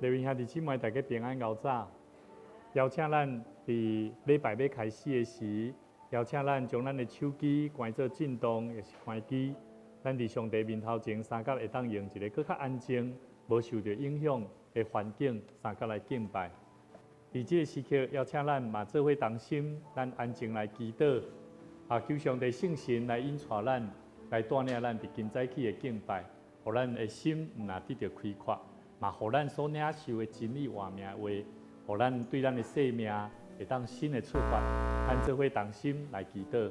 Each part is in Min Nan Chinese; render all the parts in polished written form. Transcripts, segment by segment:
各位兄弟姊妹，大家平安𠢕早。邀請咱佇禮拜欲開始的時，邀請咱將咱的手機關做震動，抑是關機。咱佇上帝面頭前相佮會當用一个閣較安靜、無受著影響的環境，相佮來敬拜。佇這个時刻，邀請咱嘛做伙同心，咱安靜來祈禱，啊，求上帝聖神來引帶咱，來帶領咱佇今早起的敬拜，予咱的心毋若得著開闊。嘛，予咱所領受的真理活命話，予咱對咱的生命會當新的出發。咱做伙同心來祈禱。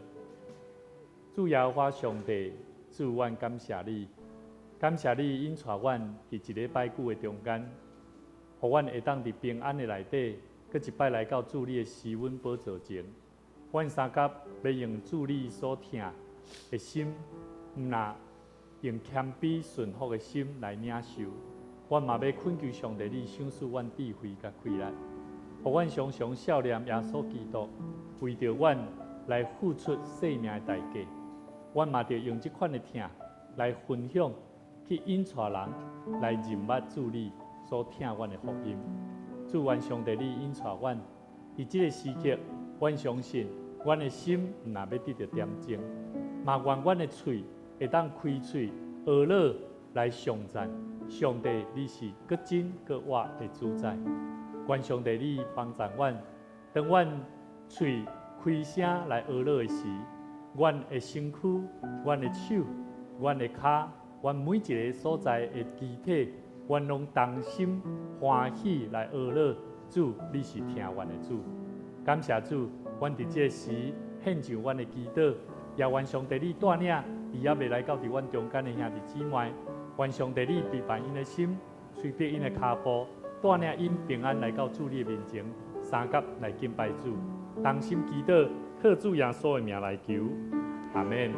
主耶和華上帝，主，阮感謝你，感謝你引帶阮佇一禮拜久的中間，予阮會當佇平安的內底，閣一擺來到主你的施恩寶座前。阮相佮欲用主你所疼的心，毋若用謙卑順服的心來領受。阮嘛欲懇求上帝，你賞賜阮智慧佮氣力，予阮常常數念耶穌基督為著阮來付出生命的代價。阮嘛著用這款的疼來分享，去引帶人來認捌主你所疼阮的福音。主，願上帝你引帶阮，佇這个時刻，阮相信阮的心毋若欲得著恬靜，嘛願阮的喙會當開喙呵咾來頌讚。上帝，你是閣真閣活的主宰。願上帝你幫助阮，當阮喙開聲來呵咾的時，阮的身軀、阮的手、阮的跤、阮每一个所在的肢體，阮攏同心歡喜來呵咾。主，你是疼阮的主。感謝主，阮佇這个時獻上阮的祈禱，也願上帝你帶領，伊猶未來到佇阮中間的兄弟姊妹。願上帝你陪伴𪜶的心，催逼𪜶的跤步，帶領𪜶平安來到主你的面前，相佮來敬拜主，同心祈禱，靠主耶穌的名來求，阿們。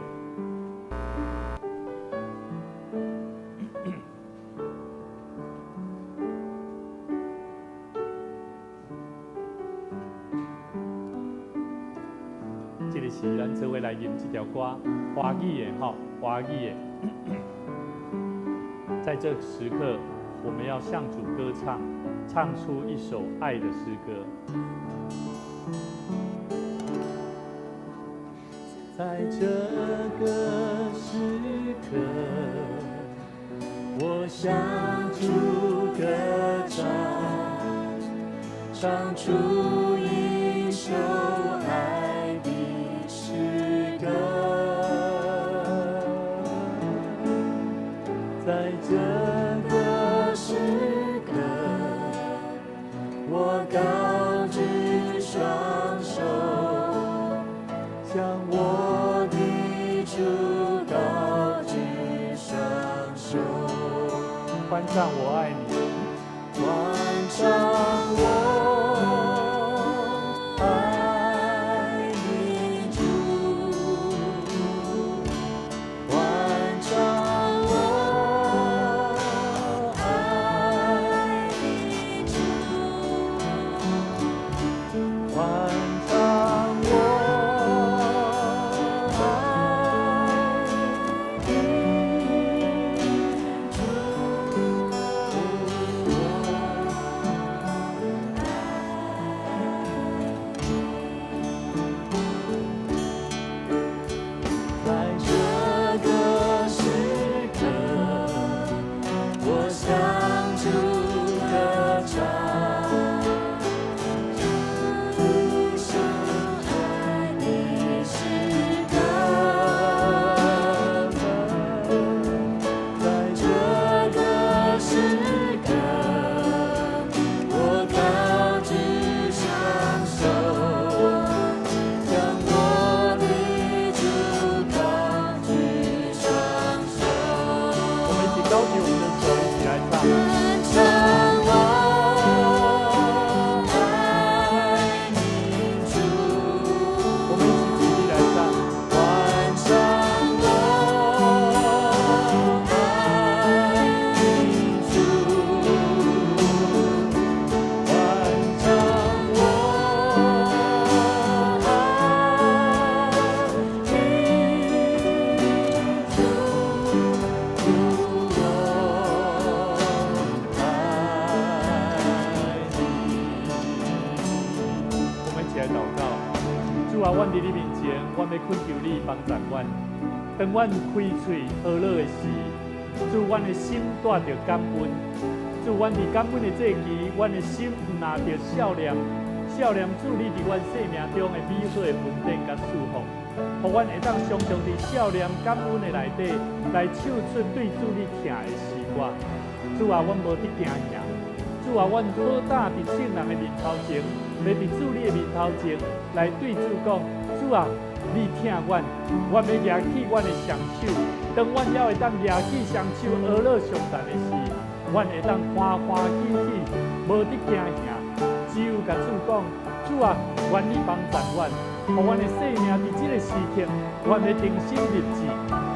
這个時，咱做伙來吟這條歌，華語的吼，華語的。在這時刻，我們要向主歌唱，唱出一首愛的詩歌。在這個時刻，我向主歌唱，唱出一首愛的詩歌。在這個時刻，我高舉雙手，向我的主高舉雙手。歡唱我愛你，歡唱我愛你主，歡唱我愛你主，歡唱我愛你主。主啊，阮佇你面前，阮欲懇求你幫助阮。當阮開喙呵咾的時，主，阮的心帶著感恩。主，阮佇感恩的祭期，阮的心毋若著數念，數念主你佇阮生命中的美好的恩典佮祝福，予阮會當常常佇數念感恩的內底，來唱出對主你疼的詩歌。主啊，阮無佇驚嚇。主啊，阮好膽佇眾人的面頭前，欲佇主你的面頭前來對主講：主啊，你疼阮，阮欲舉起阮的雙手。當阮猶會當舉起雙手，呵咾頌讚的時，阮會當歡歡喜喜，無佇驚嚇。只有共主講：主啊，願你幫助阮，予阮的生命佇這个時刻，阮欲重新立志，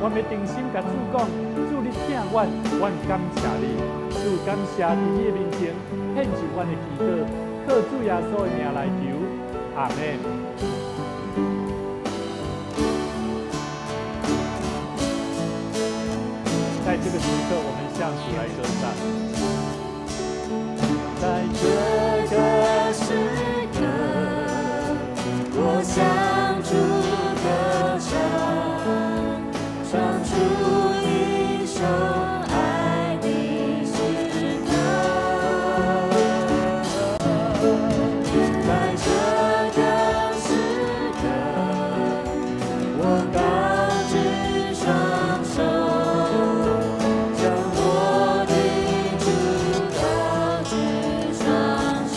阮欲重新共主講：主你疼阮，阮感謝你。主，感謝佇你的面前獻上阮的祈禱，靠主耶穌的名來求，阿門。在這個時刻，我們向主來歌唱。在這個時刻，我向主歌唱，唱出一首愛的詩歌。在這個時刻，我高舉雙手，向我的主高舉雙手。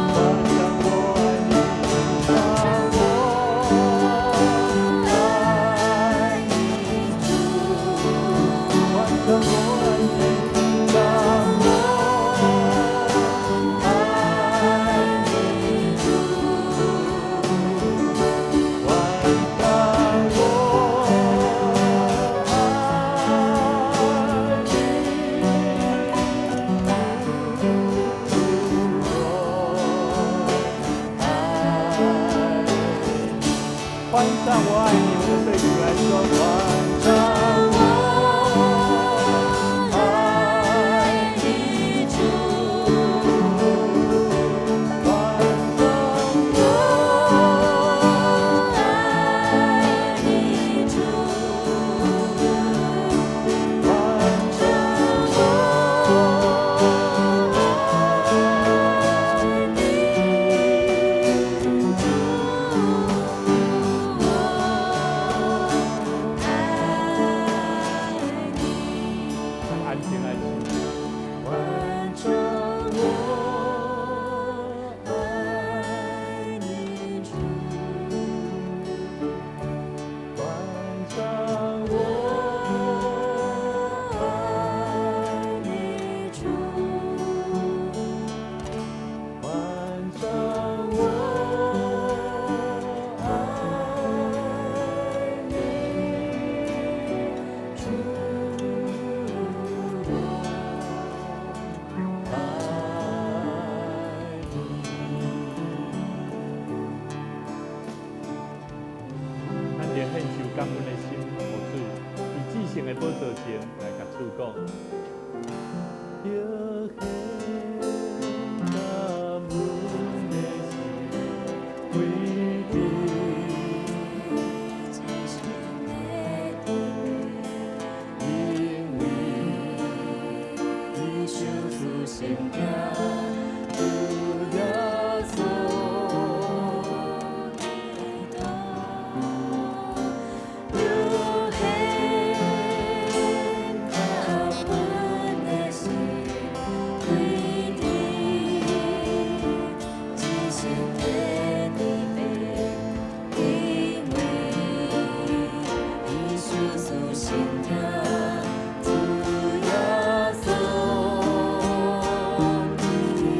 我愛你，主，我愛你，我愛你主，我愛你，我愛你。歡唱我愛你，我們對主來說，歡唱我愛你主，歡唱我愛你主，歡唱我愛你主，我愛你。安靜來唱。歡唱我愛你主，歡唱我愛你主，歡唱我愛你主，我愛你。咱就獻上感恩的心，予主，佇至聖的寶座前來共主講。著獻感恩的心，歸佇至聖的殿，因為伊受主聖疼，主耶穌基督，著獻感恩的心，歸佇至聖的殿，因為伊受主聖疼，主耶穌基督。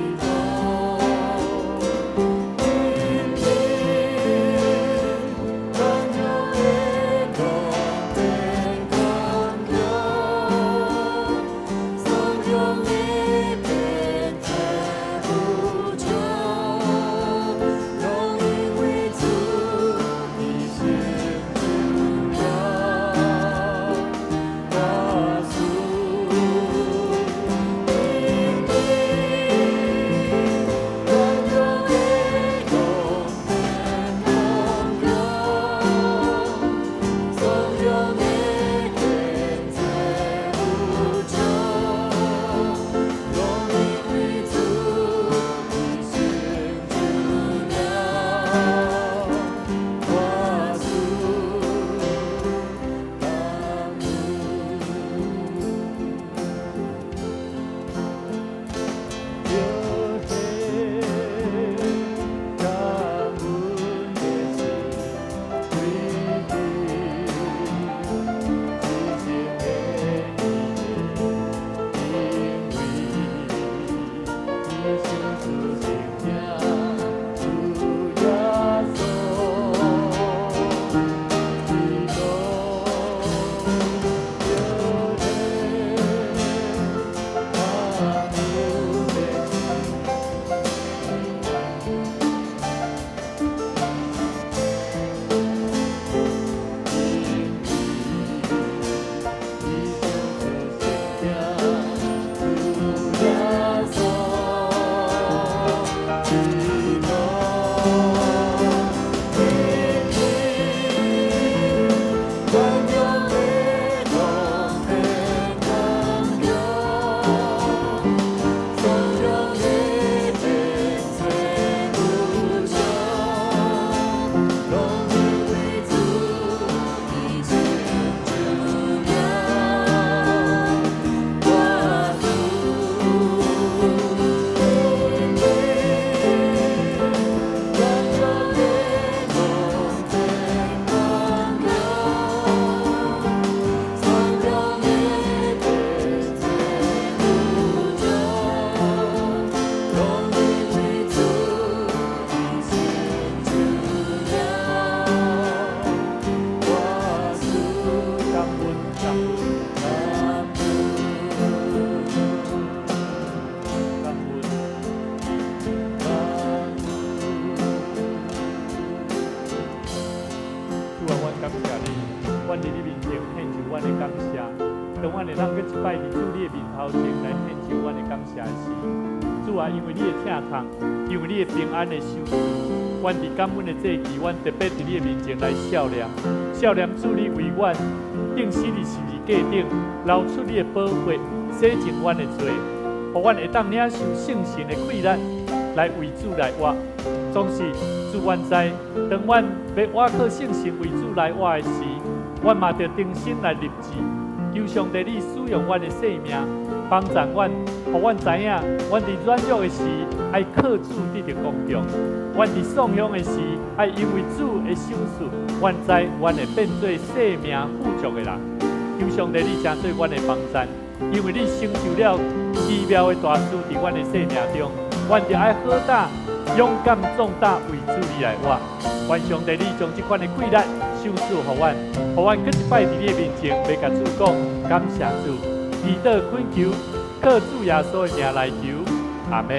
賞賜聖名主耶穌基督，叫你感恩的心，因為伊賞賜聖名主耶穌基督，今日軟弱的攏變剛強，爽弱的變做富足，攏因為主伊成就了大事。今日軟弱的攏變剛強，爽弱的變做富足，攏因為主伊成就了大事。感恩感恩感恩感恩感恩。主啊，阮感謝你，阮佇你面前獻上阮的感謝。當阮會當閣一擺佇主你的面頭前來獻上阮的感謝的時，主啊，因為你的疼痛，因為你的平安的賞賜，阮佇感恩的祭期，阮特別佇你的面前來數念，數念主你為阮釘死佇十字架頂，流出你的寶血，洗淨阮的罪，予阮會當領受聖神的氣力，來為主來活。總是主，阮知，當阮欲倚靠聖神為主來活的時，阮嘛著重新來立志，求上帝你使用阮的生命，幫助阮，予阮知影，阮佇軟弱的時，愛靠主得著剛強；阮佇喪勇的時，愛因為主的賞賜，阮知阮會變做生命富足的人。求上帝你成做阮的幫贊，因為你成就了奇妙的大事佇阮的生命中，阮就愛好膽、勇敢、壯膽為主你來活。願上帝你將這款的氣力賞賜予阮，予阮閣一擺佇你的面前，欲共主講感謝主，祈禱懇求，靠主耶穌的名來求，阿們。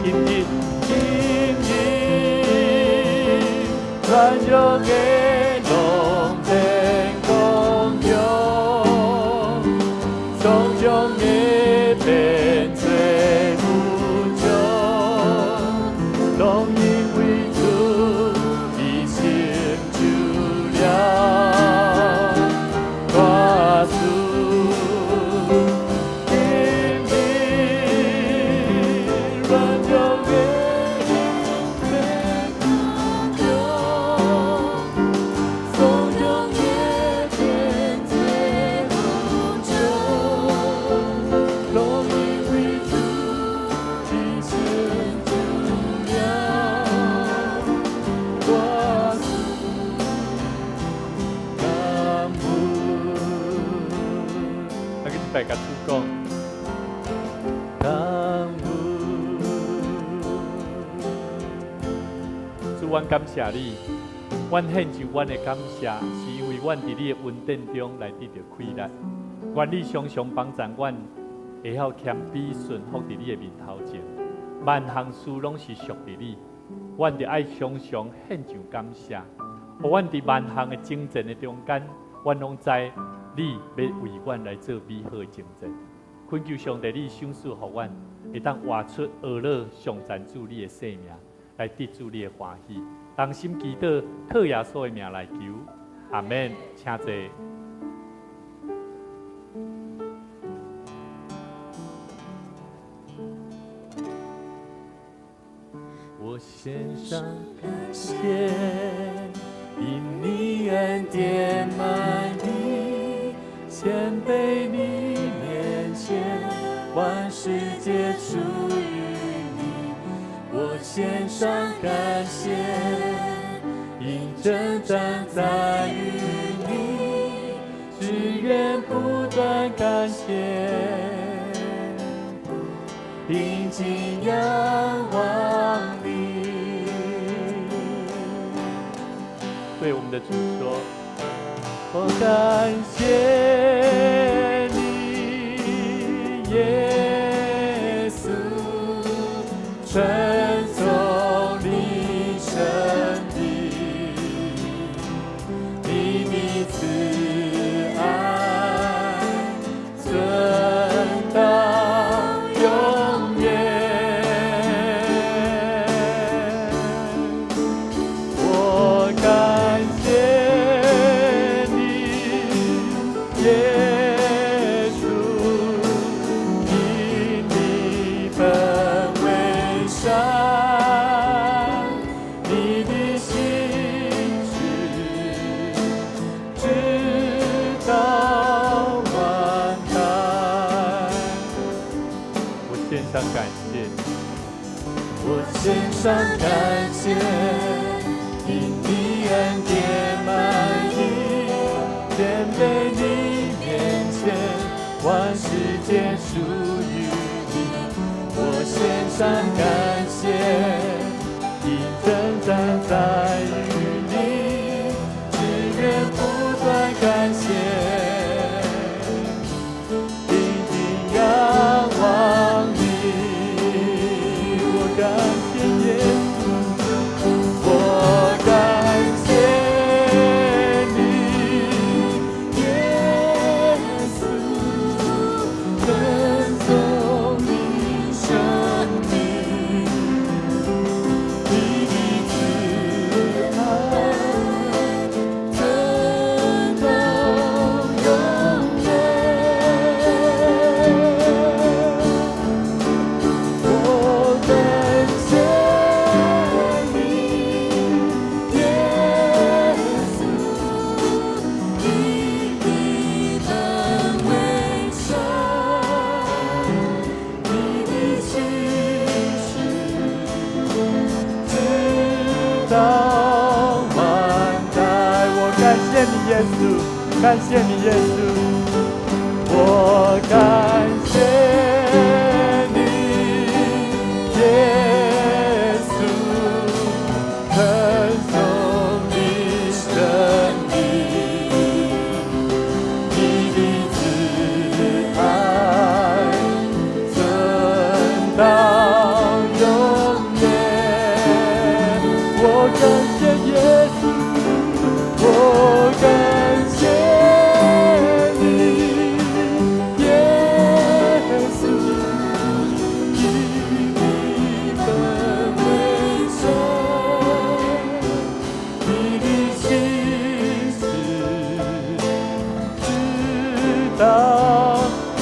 今日今日軟弱的攏變剛強，爽弱的變做富足，攏因為主伊成就了大事。今日軟弱的變剛強，爽弱的變做富足，攏因為主伊成就了大事。感恩。來，閣一擺共主講，感恩。主，阮感謝你，阮獻上阮的感謝，是因為阮佇你的恩典中來得著氣力。願你常常幫助阮，會曉謙卑順服佇你的面頭前，萬項事攏是屬佇你。阮著愛常常獻上感謝，予阮佇萬項的爭戰的中間，阮攏知你欲為阮來做美好的征戰。懇求上帝，你賞賜予阮，會當活出呵咾頌讚主你的生命，來得主你的歡喜。同心祈禱，靠耶穌的名來求，阿們。請坐。我獻上感謝，因你恩典滿溢，謙卑你面前，萬事皆出於你。我獻上感謝，因征戰在於你，只願不斷感謝，定睛仰望你。對我們的主說：我感謝你，耶穌，稱頌你聖名，你的慈愛存到永遠。我感謝你，耶穌，因你本為善，你的信實直到萬代。我獻上感謝，我獻上感謝，因你恩典滿溢，謙卑你面前，萬事皆屬於你。我獻上感謝，因征戰在於你，只願不斷感謝，定睛仰望你。我感謝耶穌，我感謝你，耶穌，稱頌你聖名，你的慈愛存到永遠。我感謝你，耶穌，因你本為善，你的信實直到萬代。我感謝你，耶穌，感謝你，耶穌。我感謝你，耶穌，稱頌你聖名，你的慈愛存到永遠。我感謝耶穌，我感謝你，耶穌，因你本為善，你的信實直到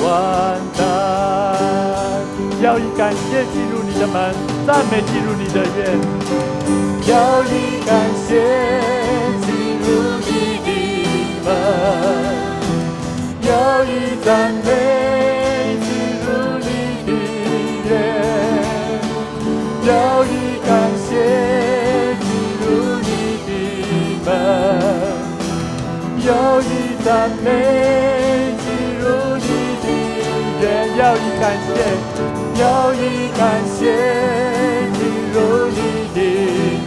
萬代。要以感謝進入你的門，讚美進入你的院。要以感謝進入你的門，要以讚美進入你的院，要以感謝進入你的門，要以讚美進入你的院，要以感謝，要以感謝進入你的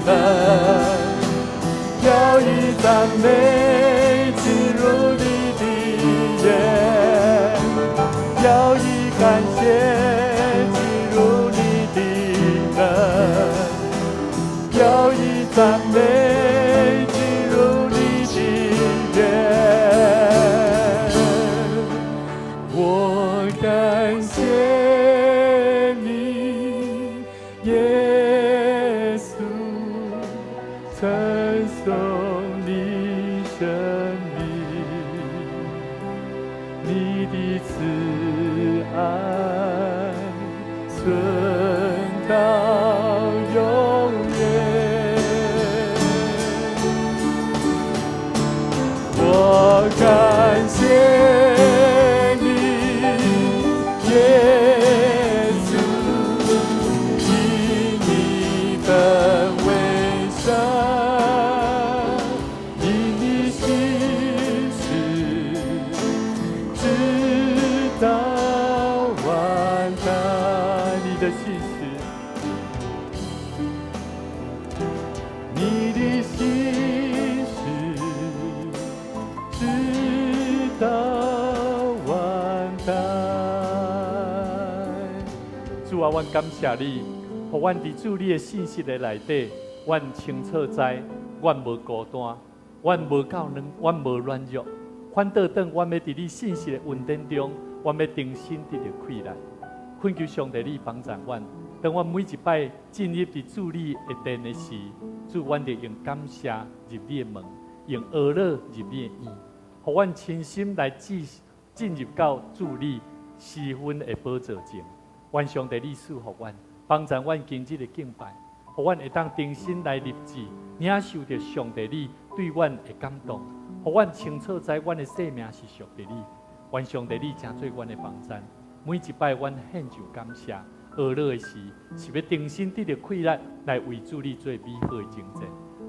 門，要以讚美進入你的院，要以感謝進入你的門，要以讚美進入你的院。我感謝你，耶穌，稱頌你聖名，你的慈愛存到永遠。我感謝你，耶穌，因你本為善，因你信實。的信實，你的信實直到萬代。主啊，阮感謝你，予阮佇主你的信實的內底，阮清楚知，阮無孤單，阮無夠軟，阮無軟弱。反倒轉，阮欲佇你信實的恩典中，阮欲重新得著氣力。懇求上帝你幫助阮，當阮每一擺進入佇主你的殿的時，主，阮就用感謝入你的門，用呵咾入你的院，予阮傾心來進進入到主你施恩的寶座前。願上帝你賜福阮，幫助阮今日的敬拜，予阮會當重新來立志，領受著上帝你對阮的感動，予阮清楚知阮的生命是屬於你。願上帝你成做阮的幫贊。每一擺阮獻上感謝、呵咾的時，是欲重新得著氣力來為主你做美好的征戰。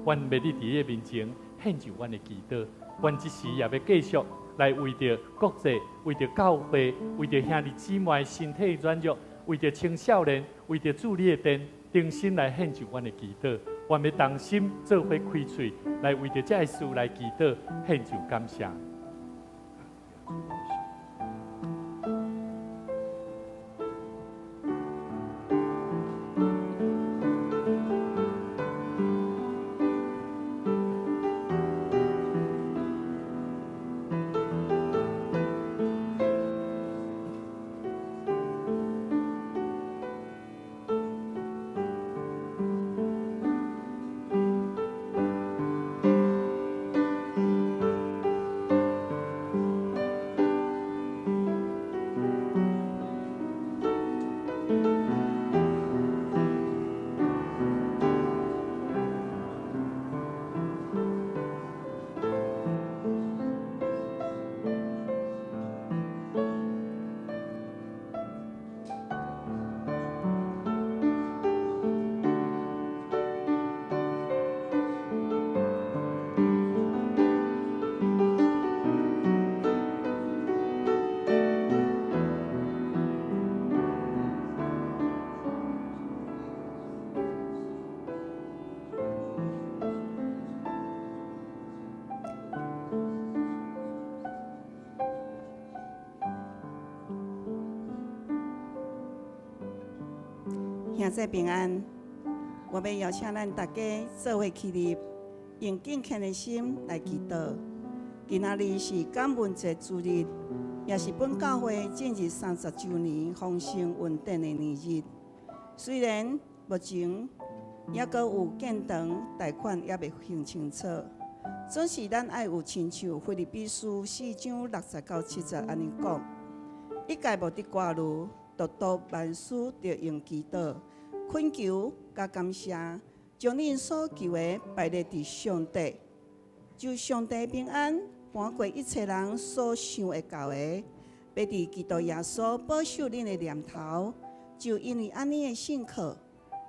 阮欲你佇你的面前獻上阮的祈禱，阮這時也欲繼續來為著國際、為著教會、為著兄弟姊妹身體軟弱、為著青少年、為著主你的殿，重新來獻上阮的祈禱。阮欲同心做伙開喙，來為著這个事來祈禱，獻上感謝。兄弟平安，我欲邀請咱大家做伙起立，用敬虔的心來祈禱。今仔日是感恩節主日，也是本教會進入30週年豐盛恩典的年日。雖然目前猶閣有建堂貸款猶未還清楚，總是咱愛有親像腓立比書4章6節到7節按呢講，一概無得掛慮，獨獨萬事著用祈禱、懇求佮感謝，將恁所求的擺列佇上帝，就上帝平安，瞞過一切人所想會到的，欲佇基督耶穌保守恁的念頭。就因為按呢的信靠，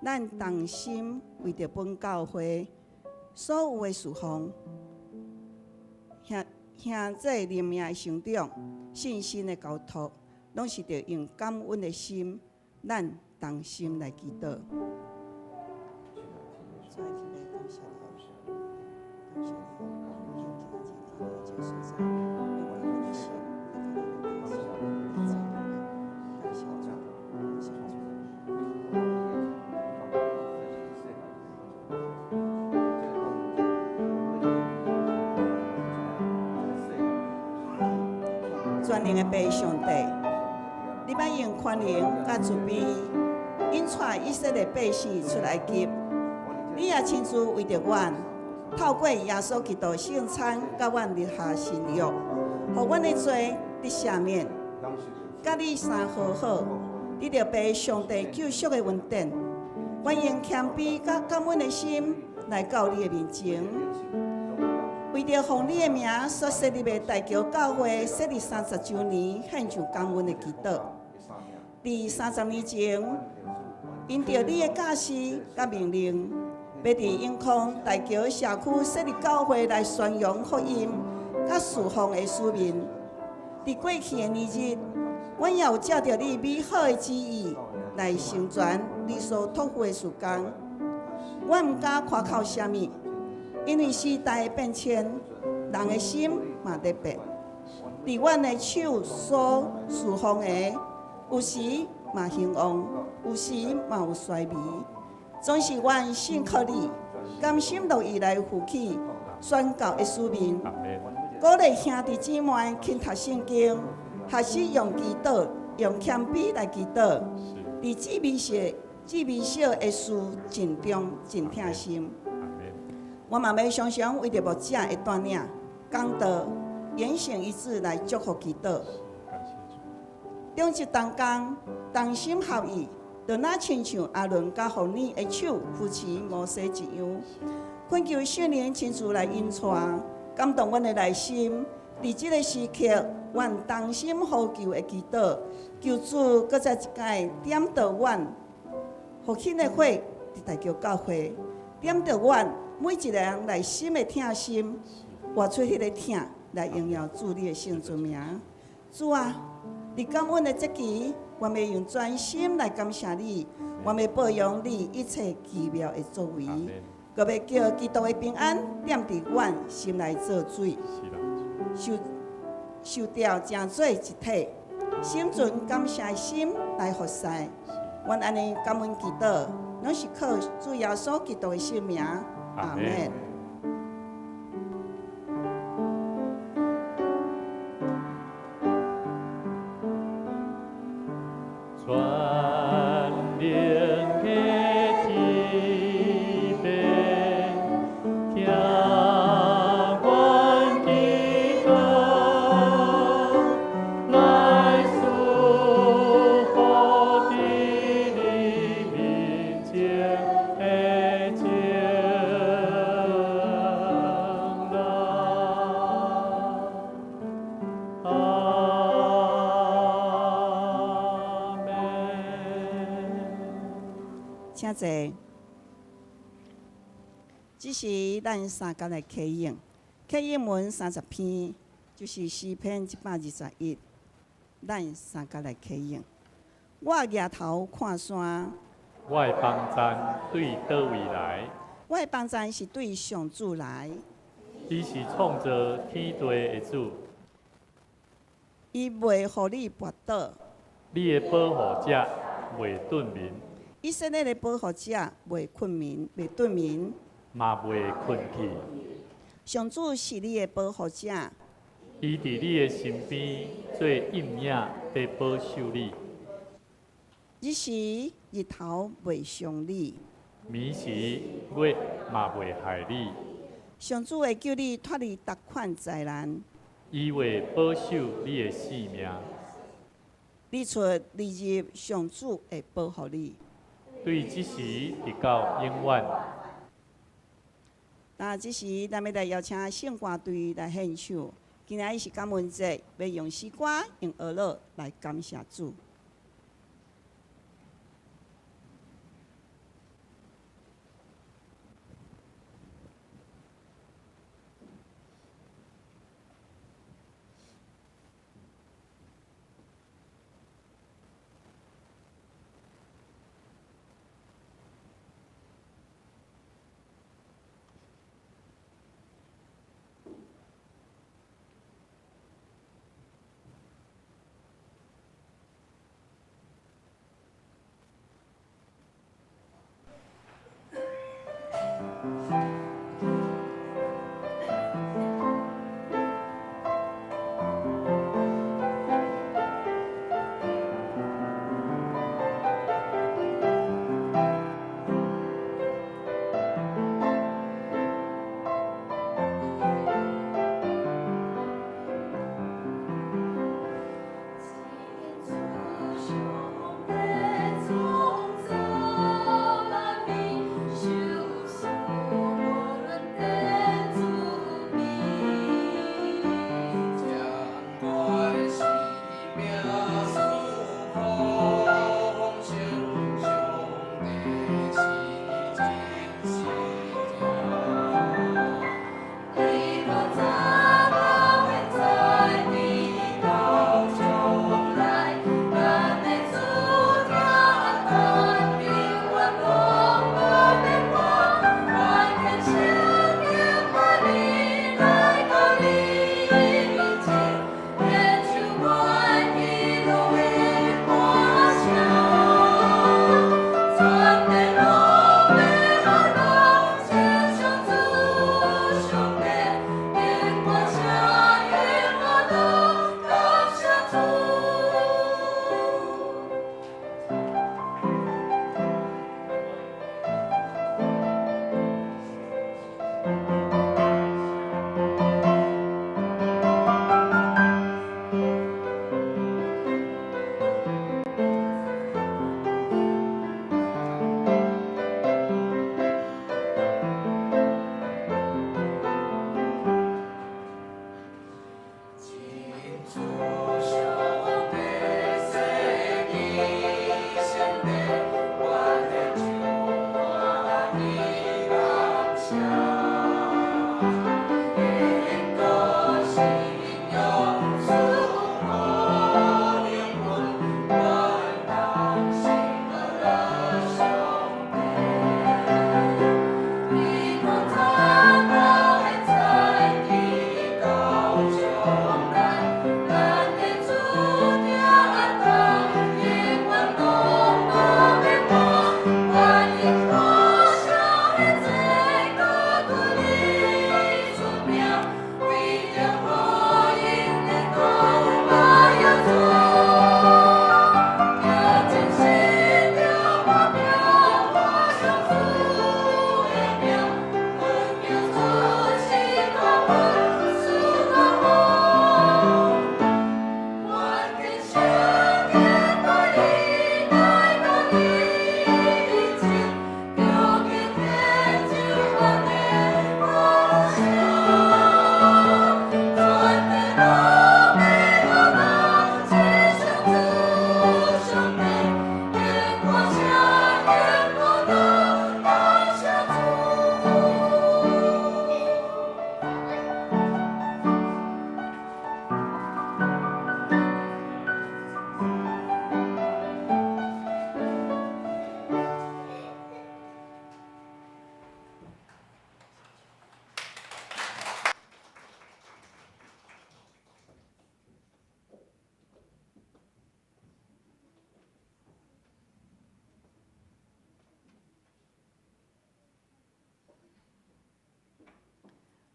咱同心為著本教會所有的事奉，兄兄弟靈命的成長、信心的交託，攏是著用感恩的心，咱同心來祈禱。全能的父上帝，你捌用寬容佮慈悲，引帶以色列百姓出埃及。你也親自為著阮，透過耶穌基督聖餐，佮阮立下新約，予阮的罪得赦免，佮你相和好，得著父上帝救贖的恩典。阮用謙卑佮感恩的心來到你的面前。為著奉你的名所設立的大橋教會設立30週年，獻上感恩的祈禱。佇30年前，因著你的教示佮命令，欲佇永康大橋社區設立教會來宣揚福音佮事奉的使命。佇過去的年日，阮也有照著你美好的旨意，來成全你所託付的事工。我毋敢誇口啥物，因為時代的變遷，人的心嘛佇變。佇阮的手所侍奉的，有時嘛興旺，有時嘛有衰微。總是阮信靠你，甘心樂意來負起宣教的使命。鼓勵兄弟姊妹勤讀聖經，學習用祈禱、用謙卑來祈禱。佇至微小、至微小的事盡忠、盡疼心。我嘛欲常常為著牧者的帶領、講道、言行一致來祝福祈禱。長執同工，同心合意，就若親像亞倫佮戶珥的手扶持摩西一樣。懇求聖靈親自來引帶，感動阮的內心。佇這个時刻，阮同心呼求的祈禱，求主閣再一擺點著阮復興的火，佇大橋教會點著阮每一個人內心的疼心，活出彼个疼來榮耀主你的聖尊名。主啊，佇感恩的節期，阮欲用全心來感謝你，阮欲報揚你一切奇妙的作為，閣欲叫基督的平安踮佇阮心內做主。受受調成做一體，心存感謝的心來服侍。阮按呢感恩祈禱，攏是靠主耶穌基督的聖名。阿們。全能的天父，聽阮祈禱，來賜福佇你面前的情人。阿們。請坐。這是咱三工的啟應，啟應文30篇，就是詩篇121。咱三工來啟應。我舉頭看山，我的幫贊對佗位來？我的幫贊是對上主來。伊是創造天地的主。伊袂予你跋倒。你的保護者袂頓眠。以色列的保護者袂睏眠，袂頓眠，嘛袂睏去。上主是你的保護者。伊佇你的身邊做陰影，佇保守你。日時日頭袂傷你，暝時月嘛袂害你。上主會救你脫離逐款災難。伊會保守你的性命。日出日入，上主會保護你。對這時直到永遠。那這時，咱欲來邀請聖歌隊來獻唱。今仔日是感恩節，欲用詩歌、用樂樂來感謝主。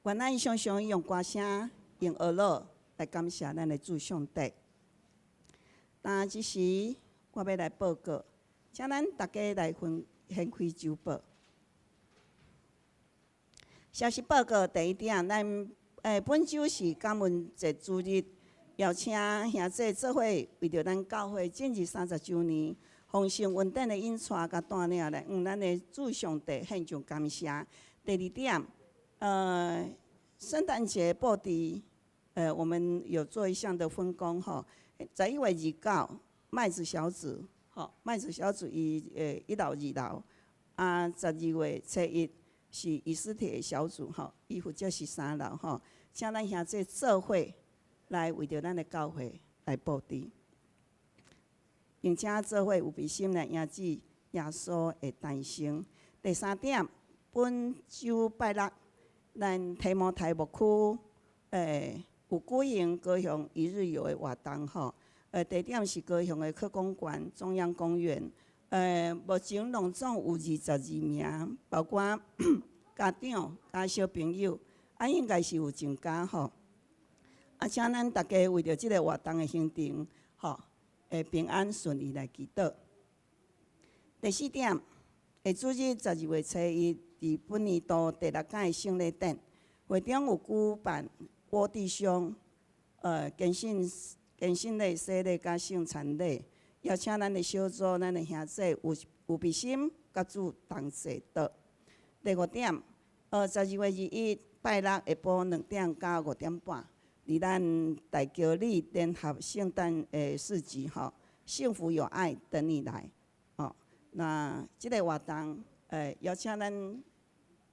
願咱常常用歌聲、用樂樂來感謝咱的主上帝。但這時，我欲來報告，請咱逐家來分掀開週報。消息報告第一點，咱本週是感恩節主日，邀請兄弟做伙為著咱教會進入30週年豐盛恩典的引帶佮帶領來，向咱的主上帝獻上感謝。第二點，聖誕節布置，我們有做一項的分工吼，11月29，麥子小組，吼，麥子小組伊1樓2樓，啊，12月初一是以斯帖小組吼，伊負責是3樓吼，請咱兄弟做伙來為著咱的教會來布置，並且做伙預備心來迎接耶穌的誕生。第三點，本週拜六，咱提摩太牧區有舉行高雄一日遊的活動吼，地點是高雄的科工館中央公園。目前攏總有22名，包括家長佮小朋友，啊，應該是有增加吼。啊，請咱逐家為著這个活動的行程，吼，會平安順利來祈禱。第四點，下主日12月初一，佇本年度第六屆聖禮典，會中有舉辦郭弟兄，堅信禮、洗禮佮聖餐禮。邀請咱的小組、咱的兄弟有預備心，佮主同齊禱。第五點，12月21拜六下晡2點到5點半，佇咱大橋里聯合聖誕的市集吼，幸福有愛等你來，吼。那這个活動，邀請咱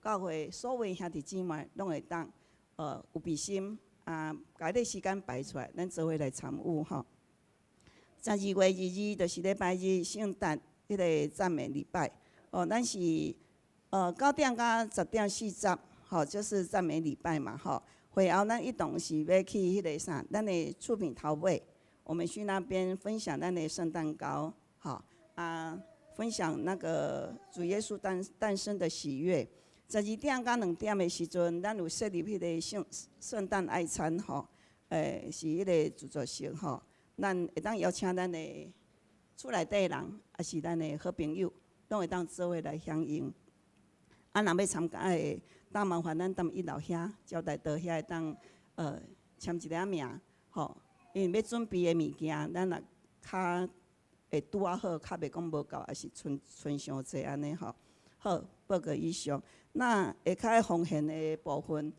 教會所有兄弟姊妹攏會當，預備心啊，共彼个時間排出來，咱做伙來參與吼。12月22就是禮拜日，聖誕彼个讚美禮拜，哦，咱是9點到10點40，吼，就是讚美禮拜嘛，吼。會後咱一同是欲去彼个啥，咱的出品頭尾，我們去那邊分享咱的聖誕糕，吼啊，分享那個主耶穌誕生的喜悅。12點到2點的時陣，咱有設立彼個聖誕愛餐，吼，是彼个自助式，吼。咱會當邀請咱的厝內底人，抑是咱的好朋友，攏會當做伙來響應。啊，若欲參加的，當麻煩咱踮1樓遐招待桌遐會當簽一下名，吼。因為欲準備的物件，咱若較會拄仔好，較袂講無夠，抑是賰傷濟按呢吼。好，報告以上。那下跤奉獻的部分，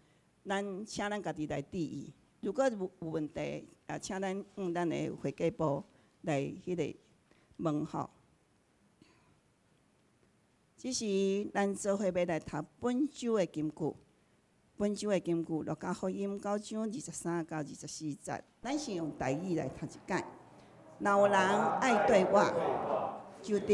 咱請咱家己來注意。如果有問題，啊，請咱向咱的會計部來彼个問吼。這是咱做伙欲來讀本週的金句，本週的金句，路加福音9章23到24節。咱先用台語來讀一擺。若有人愛綴我，就著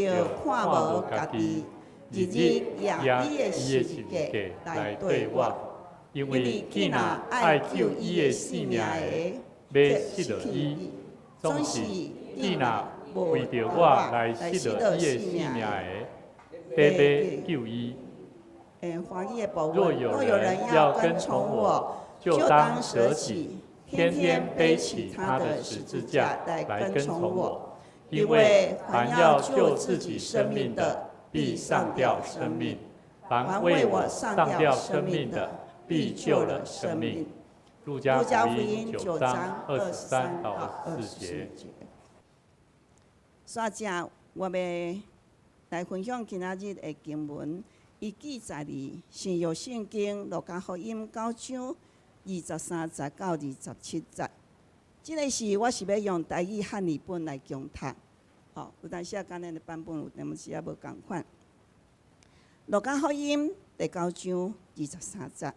看無家己，日日舉伊的十字架來綴我。因為見若愛救伊的性命的，欲失落伊；總是見若為著我來失落伊的性命的，得欲救伊。華語的部分，若有人要跟從我，就當捨己，天天背起他的十字架來跟從我。因為凡要救自己生命的，必喪掉生命；凡為我喪掉生命的，必救了生命。路加福音9章23到24節。煞正，我欲來分享今仔日的經文，伊記載佇新約聖經路加福音9章23節到27節。這个是我是欲用台語漢語本來共讀，吼，有當時仔佮咱的版本有淡薄仔無仝款。路加福音第9章23節，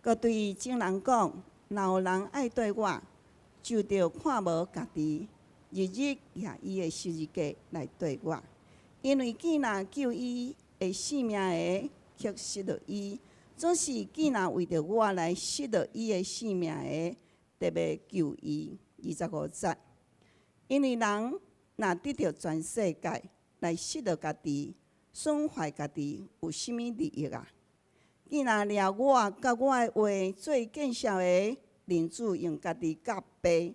閣對眾人講：若有人愛綴我，就著看無家己，日日舉伊的十字架來綴我。因為見若救伊的性命的，卻失落伊；總是見若為著我來失落伊的性命的，得欲救伊。25節，因為人若得著全世界，來失落家己，損壞家己，有啥物利益啊？伊若掠我佮我的話做見笑的，人子用家己佮父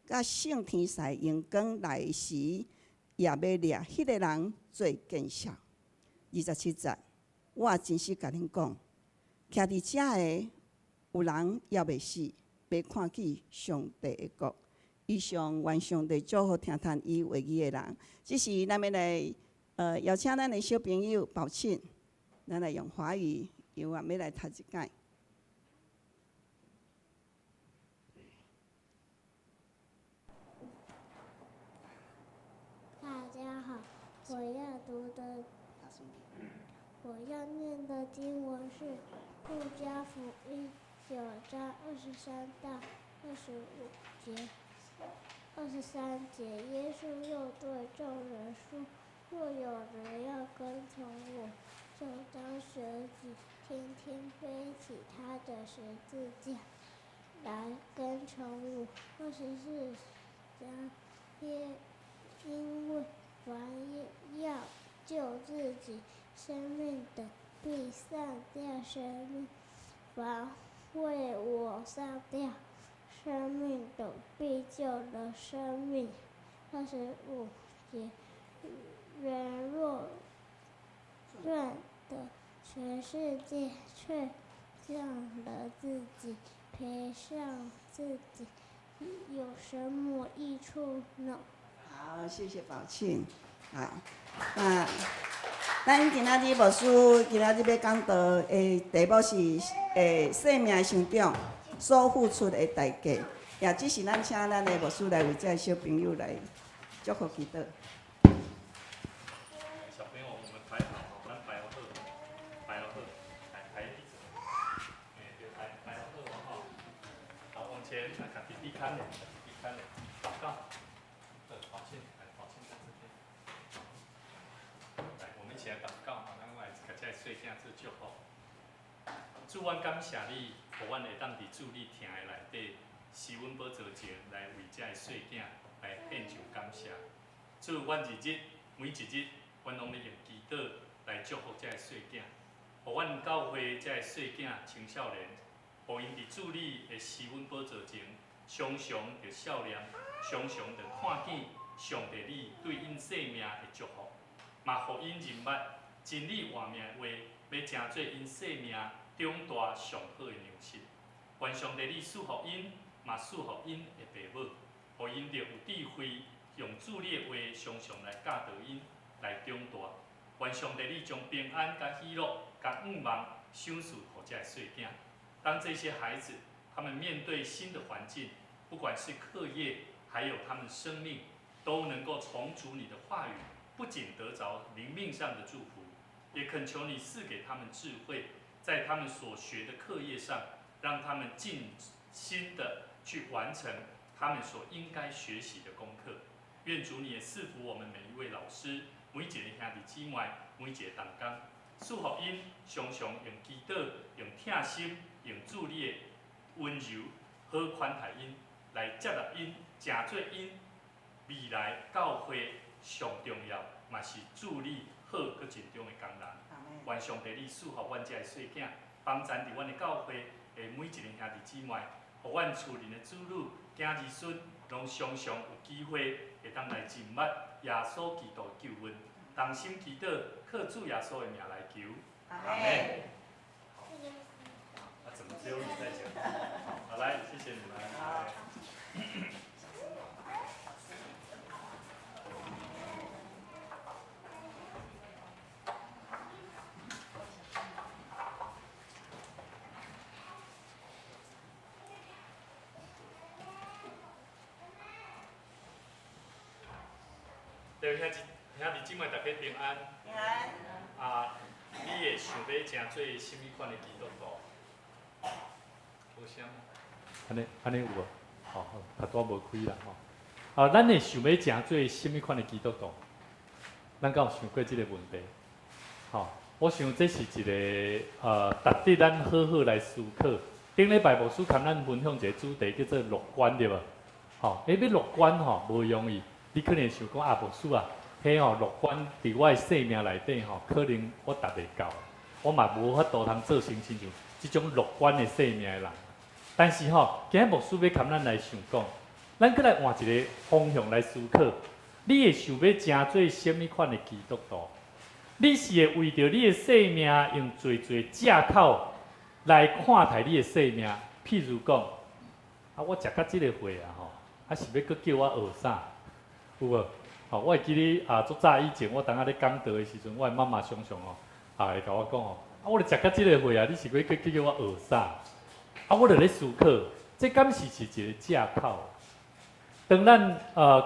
佮聖天使榮光來時，也欲掠彼个人做見笑。27節，我真實共恁講，徛佇遮的有人猶未死，欲看見上帝的國。以上願上帝祝福聽聽伊話語的人。這時咱欲來邀請咱的小朋友寶慶，咱來用華語，由我欲來讀一擺。大家好，我要讀的，我要念的經文是《路加福音》9章23到25節。23節，耶穌又對眾人說：若有人要跟從我，就當捨己，天天背起他的十字架來跟從我。24節，因為凡要救自己生命的，必喪掉生命；凡為我喪掉生命的，必救了生命。25節，人若賺得全世界，卻喪了自己，賠上自己，有什麼益處呢？好，謝謝寶慶。好，那咱今仔日牧師今仔日欲講道的題目是生命的成長所付出的代價。也這時咱請咱的牧師來為這个小朋友來祝福祈禱。小朋友，我們排好，咱排好，排好，來排一組。欸，對，排排好吼。好，往前，來，共弟弟看咧，弟弟看咧，禱告。寶慶，來，寶慶在這邊。來，我們一起來禱告，咱來共這个細囝做祝福。主，阮感謝你，予阮會當佇主你疼的內底，施阮寶座前來為這个細囝來獻上感謝。主，阮日日每一日，阮攏咧用祈禱來祝福這个細囝，予阮教會這个細囝青少年，予𪜶佇主你的施阮寶座前，常常著笑臉，常常著看見上帝你對𪜶生命的祝福，嘛予𪜶認捌真理活命的話，欲成做𪜶生命長大上好的糧食。願上帝你賜予𪜶，嘛賜予𪜶的爸母，予𪜶著有智慧，用主你的話常常來教導𪜶，來長大。願上帝你將平安、佮喜樂、佮盼望賞賜予這个細囝。當這些孩子他們面對新的環境，不管是課業，還有他們生命，都能夠從主你的話語，不僅得著靈命上的祝福，也懇求你賜給他們智慧，在他們所學的課業上，讓他們盡心的去完成他們所應該學習的功課。願主你也賜福我們每一位老師，每一個兄弟姊妹，每一個同工，賜予𪜶常常用祈禱、用疼心、用主你的溫柔，好款待𪜶，來接納𪜶，成做𪜶未來教會上重要，嘛是主你好閣盡忠的工人。願上帝你賜予阮這个細囝，幫贊佇阮的教會的每一个兄弟姊妹，予阮厝內的子女、囝兒孫，攏常常有機會會當來認捌耶穌基督的救恩，同心祈禱，靠主耶穌的名來求，阿們。啊，怎麼只有你在講？好，來，謝謝你們。來。對，兄弟兄弟姊妹，大家平安。平安。啊，你會想欲成做啥物款的基督徒？無聲。按呢按呢有無？好，頭拄仔無開啦吼。啊，咱會想欲成做啥物款的基督徒？咱敢有想過這个問題？吼，我想這是一个值得咱好好來思考。頂禮拜牧師共咱分享一个主題，叫做樂觀，對無？吼，欲樂觀吼，無容易。你可能會想講啊，牧師啊，彼吼樂觀佇我的生命內底吼，可能我達袂到。我嘛無法度通做成親像這種樂觀的生命的人。但是吼，今日牧師欲共咱來想講，咱閣來換一个方向來思考。你會想欲成做啥物款的基督徒？你是會為著你的生命用濟濟藉口來看待你的生命？譬如講，啊，我食到這个歲啊吼，啊是欲閣叫我學啥？有無？吼，我會記得啊，足早以前我當下咧講道的時陣，我的媽媽常常吼，啊會共我講吼，啊，我著食到這个歲啊，你是欲閣叫我學啥？啊，我就咧思考，這敢是是一个藉口？當咱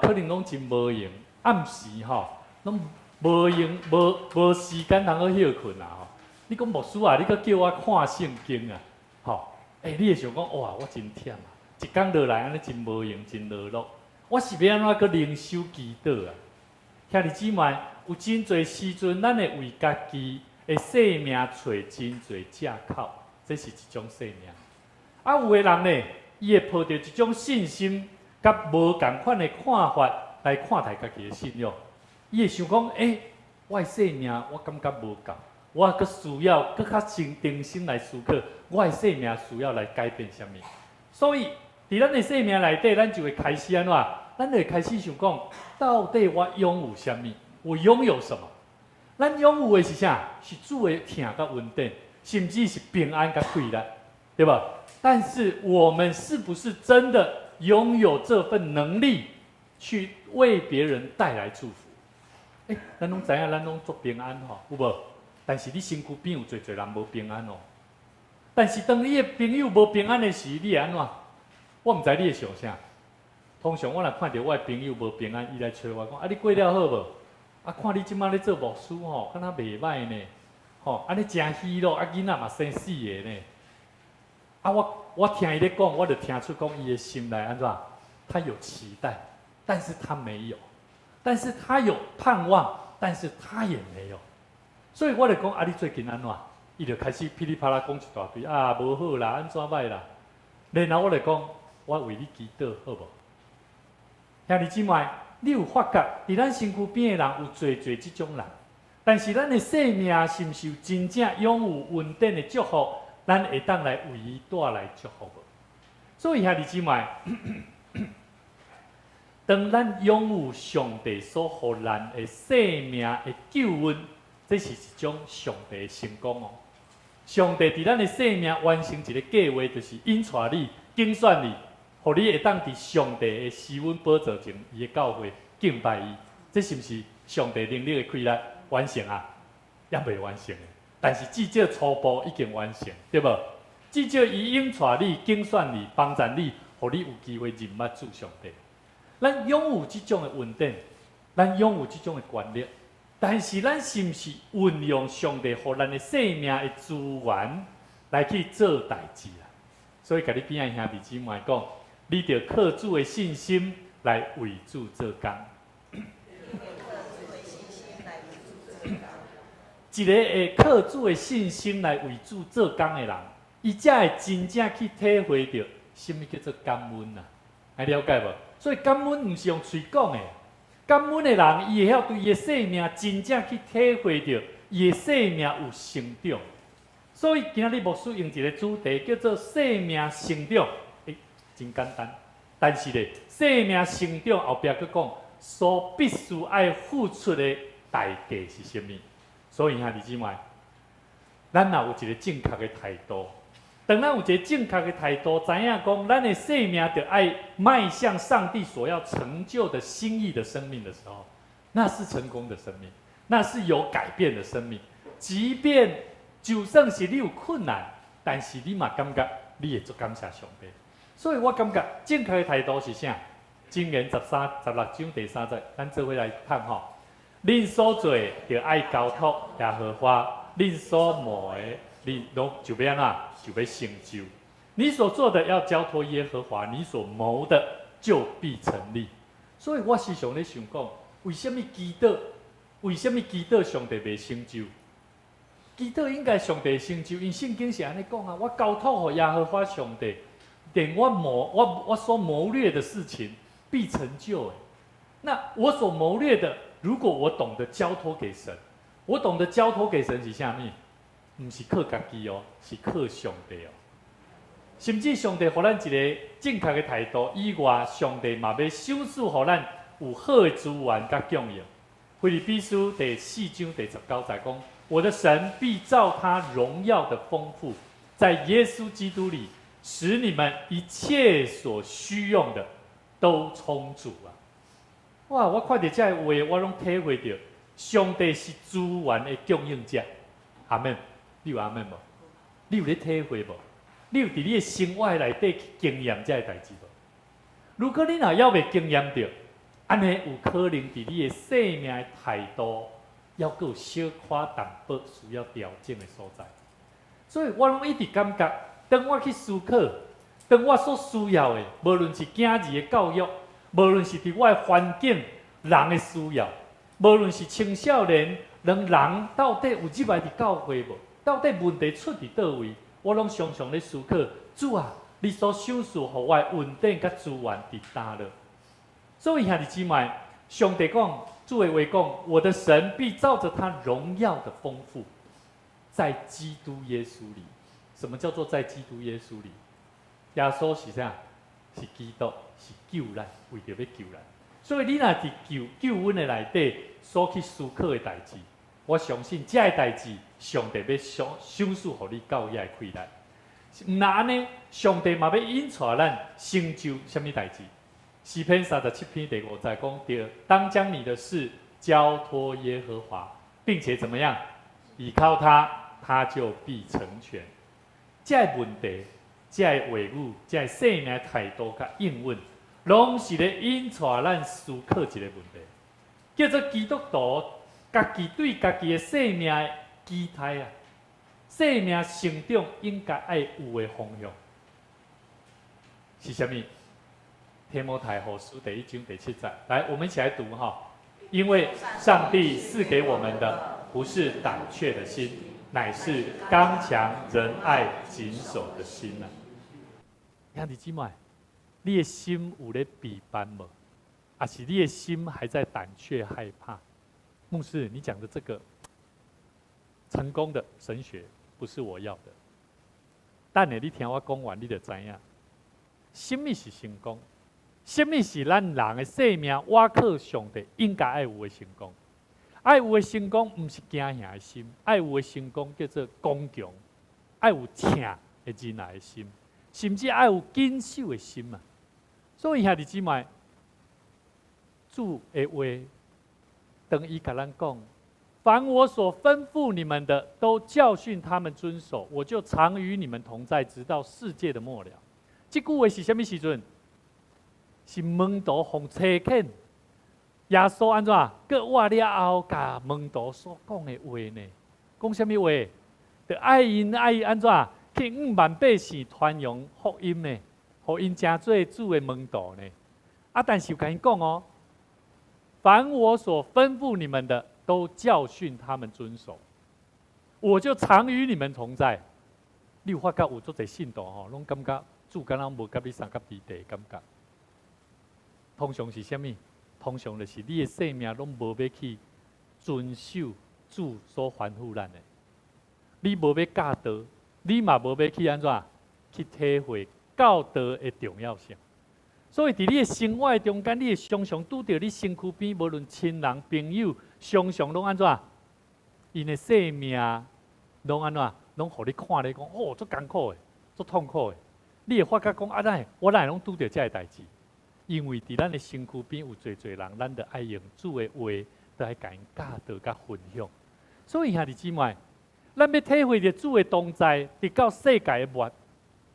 可能攏真無閒，暗時吼攏無閒無無時間通好歇睏啊吼。你講牧師啊，你閣叫我看聖經啊，吼，欸，你會想講哇，我真忝啊，一工落來按呢真無閒，真勞碌。我是欲按怎閣靈修祈禱啊？兄弟姊妹，有真濟時陣，咱會為家己的生命揣真濟藉口，這是一種生命。啊，有的人呢，伊會抱著一種信心，佮無仝款的看法來看待家己的信仰。伊會想講：欸，我的生命我感覺無夠，我閣需要閣較深定心來思考，我的生命需要來改變啥物。所以，佇咱的生命內底，咱就會開始按怎？咱就會開始想講，到底我擁有啥物？我擁有什麼？咱擁有的是啥？是主的疼佮恩典，甚至是平安佮快樂，對吧？但是我們是不是真的擁有這份能力，去為別人帶來祝福？欸，咱攏知影，咱攏足平安吼，有無？但是你身軀邊有濟濟人無平安哦。但是當你的朋友無平安的時，你會按怎？我毋知你會想啥。通常我若看著我的朋友無平安，伊來揣我講：啊，你過了好無？啊，看你這馬咧做牧師吼，敢若袂䆀呢？吼，按呢誠喜樂，啊，囡仔嘛生四个呢。啊，我聽伊咧講，我就聽出講伊的心內按怎？他有期待，但是他沒有；但是他有盼望，但是他也沒有。所以我就講，啊，你最近按怎？伊就開始噼里啪啦講一大堆，啊，無好啦，按怎䆀啦。然後我就講，我為你祈禱，好無？兄弟姊妹，你有發覺，佇咱身軀邊的人有濟濟這種人，但是咱的生命是毋是有真正擁有恩典的祝福？咱會當來為伊帶來祝福無？所以兄弟姊妹，當咱擁有上帝所予咱的生命的救恩，這是一種上帝的成功哦。上帝佇咱的生命完成一个計劃，就是引帶你、揀選你，予你會當佇上帝的施恩寶座前，伊的教會敬拜伊。這是毋是上帝能力的氣力完成啊？猶未完成的，但是至少初步已經完成，對無？至少伊引帶你、揀選你、幫助你，予你有機會認捌主上帝。咱擁有這種的恩典，咱擁有這種的權力，但是咱是毋是運用上帝予咱的生命的資源來去做代誌啊？所以，共你邊仔兄弟姊妹講，你著靠主的信心來為主做工。一个會靠主的信心來為主做工的人，伊才會真正去體會著啥物叫做感恩啊！會了解無？所以感恩毋是用喙講的，感恩的人，伊會曉對伊的生命真正去體會著，伊的生命有成長。所以今仔日牧師用一个主題叫做生命成長，欸，真簡單。但是咧，生命成長後壁閣講，所必須愛付出的代價是啥物？所以兄弟姊妹，咱若有一个正確的態度，當咱有一个正確的態度，知影講咱的生命著愛邁向上帝所要成就的心意的生命的時候，那是成功的生命，那是有改變的生命。即便就算是你有困難，但是你嘛感覺你會足感謝上帝。所以我感覺正確的態度是啥？箴言13、16章第三節，咱做伙來讀吼。恁所做的，著愛交託耶和華；恁所謀的，恁攏就欲按怎？就欲成就。你所做的要交託耶和華，你所謀的就必成立。所以我時常咧想講，為啥物祈禱？為啥物祈禱上帝袂成就？祈禱應該上帝成就，因為聖經是按呢講啊。我交託予耶和華上帝，連我謀我我所謀略的事情必成就。那我所謀略的，如果我懂得交託給神，我懂得交託給神是啥物？毋是靠家己哦，是靠上帝哦。甚至上帝予咱一个正確的態度以外，上帝嘛欲賞賜予咱有好的資源佮供應。腓立比書第四章第十九節講：我的神必照他榮耀的豐富，在耶穌基督裡，使你們一切所需用的都充足啊！哇！我看著這个話，我攏體會著，上帝是資源的供應者。阿們，你有阿們無？你有咧體會無？你有佇你的生活內底去經驗這个代誌無？如果你若猶未經驗著，按呢有可能佇你的生命的態度，猶閣有小可淡薄需要調整的所在。所以我攏一直感覺，當我去思考，當我所需要的，無論是囝兒的教育，無論是佇我的環境、人的需要，無論是青少年，兩人到底有入來佇教會無？到底問題出佇佗位？我攏常常咧思考，主啊，你所賞賜予我的恩典佮資源佇佗落？所以兄弟姊妹，上帝講，主的話講，我的神必照著他榮耀的豐富，在基督耶穌裡。什麼叫做在基督耶穌裡？耶穌是啥？是基督，是救咱，為著欲救咱。所以你若佇救救恩的內底所去思考的代誌，我相信這个代誌，上帝欲賞賞賜予你夠遐的氣力。毋若按呢，上帝嘛欲引帶咱成就啥物代誌？詩篇三十七篇第五節講著，當將你的事交託耶和華，並且怎麼樣？倚靠他，他就必成全。這个問題，這个話語，這个生命態度佮應允，攏是咧引帶咱思考一個問題，叫做基督徒家己對家己的生命的期待啊，生命成長應該愛有的方向是啥物？提摩太後書第一章第七節，來，我們一起來讀哈。因為上帝賜給我們的不是膽怯的心，乃是剛強仁愛謹守的心啊。兄弟姊妹，你的心有咧備辦無？抑是你的心還在膽怯害怕？牧師，你講的這個成功的神學不是我要的。等下你聽我講完，你就知影，什麼是成功？什麼是咱人的生命？倚靠上帝應該愛有的成功。愛有的成功，毋是驚嚇的心；愛有的成功叫做剛強，愛有疼的仁愛的心，甚至愛有謹守的心啊！所以兄弟姊妹，主的話，當伊共咱講，凡我所吩咐你們的，都教訓他們遵守，我就常與你們同在，直到世界的末了。這句話是啥物時陣？是門徒予差遣，耶穌按怎？閣活了後，共門徒所講的話呢？講啥物話？著愛𪜶愛按怎？去向萬百姓傳揚福音呢？予𪜶成做主的門徒呢？啊！但是有共𪜶講哦，凡我所吩咐你們的，都教訓他們遵守，我就常與你們同在。你有發覺有足濟信徒吼，攏感覺主敢若無佮你相佮佇地感覺。通常是啥物？通常就是你的生命攏無欲去遵守主所吩咐咱的，你無欲教導，你嘛無欲去按怎去體會教導的重要性。所以，佇你的生活的中間，你會常常拄著你身軀邊，無論親人朋友，常常攏按怎？𪜶的生命攏按怎？攏予你看咧，講哦，足艱苦的，足痛苦的。你會發覺講啊，哪會我哪會攏拄著這个代誌？因為佇咱的身軀邊有濟濟人，咱著愛用主的話，著愛共𪜶教導佮分享。所以兄弟姊妹，咱欲體會著主的同在，直到世界的末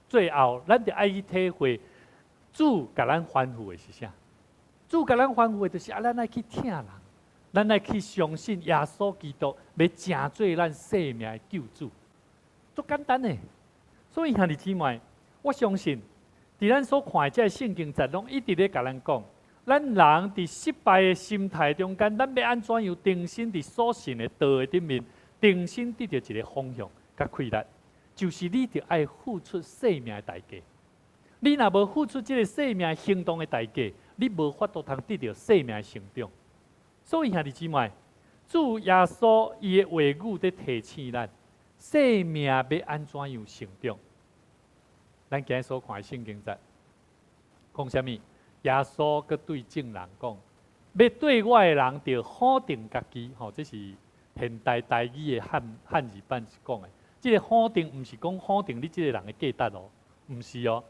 最後，咱著愛去體會主共咱吩咐的是啥？主共咱吩咐的就是啊，咱愛去疼人，咱愛去相信耶穌基督，欲成做咱生命的救主，足簡單的。所以兄弟姊妹，我相信，佇咱所看的這个聖經節，攏一直咧共咱講，咱人佇失敗的心態中間，咱欲按怎樣重新佇所信的道的頂面，重新得著一个方向佮氣力，就是你著愛付出生命的代價。你若無付出這个生命行動的代價，你無法度通得著生命的成長。所以兄弟姊妹，主耶穌伊的話語佇提醒咱，生命欲按怎樣成長？咱今日所看的聖經節，講啥物？耶穌閣對眾人講：欲綴我的人，著否定家己。吼，這是現代台語的漢字版是講的。這个否定毋是講否定你這个人的價值哦，毋是哦，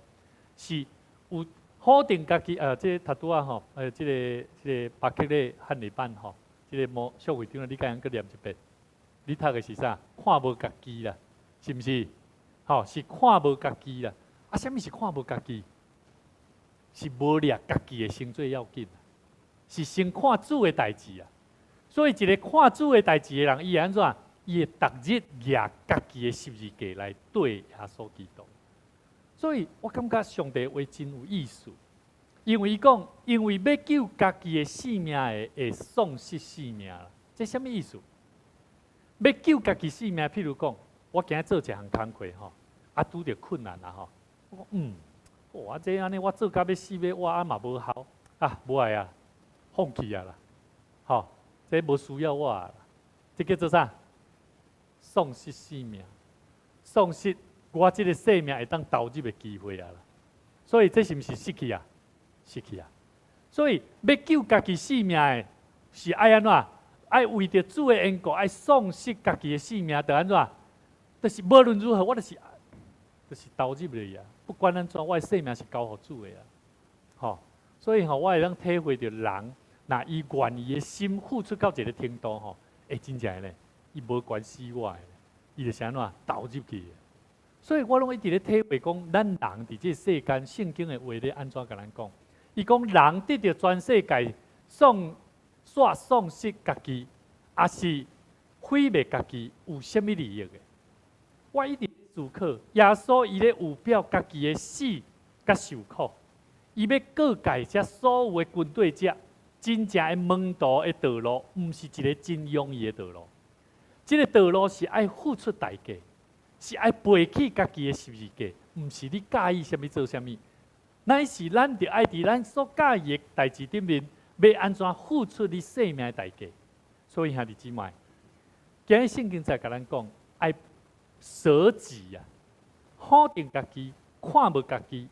是有否定家己。這个頭拄仔吼，這个巴克的漢字版吼，這个摩小會長，你敢閣念一遍？你讀的是啥？看無家己啦，是毋是？吼，是看無家己啦。啊，啥物是看無家己？是無掠家己的先最要緊，是先看主的代誌啊。所以一个看主的代誌的人，伊會按怎？伊會逐日舉家己的十字架來綴耶穌基督。所以我感覺上帝話真有意思，因為伊講，因為欲救家己的性命的，會喪失性命啦。這啥物意思？欲救家己性命，譬如講，我今日做一項工課吼，啊拄著困難啊吼，我講嗯，哇，這按呢我做甲欲死欲活啊嘛無效啊，無愛啊，放棄啊啦，吼，這無需要我啦，這叫做啥？喪失性命，喪失我這个生命會當投入的機會啊啦。所以這是毋是失去啊？失去啊！所以欲救家己性命的，是愛按怎？愛為著主的緣故，愛喪失家己的性命，著按怎？就是無論如何，我就是投入落去啊！不管按怎，我的生命是交予主的啊！吼，所以吼，我會當體會著人，若伊願意的心付出到一个程度吼，會真正咧，伊無管死活的，伊就是按怎投入去。所以我攏一直咧體會講，咱人佇這个世間，聖經的話咧按怎共咱講？伊講人得著全世界，喪煞喪失家己，抑是毀滅家己，有啥物利益的？我一直思考，耶穌伊咧預表家己的死佮受苦，伊欲告誡遮所有的跟綴者，真正的門徒的道路，毋是一个真容易的道路。這个道路是愛付出代價，是愛背起家己的十字架，毋是你佮意啥物做啥物，乃是咱著愛佇咱所佮意的代誌頂面，欲按怎付出你生命的代價。所以兄弟姊妹，今日聖經在共咱講，愛捨己啊，否定家己，看無家己，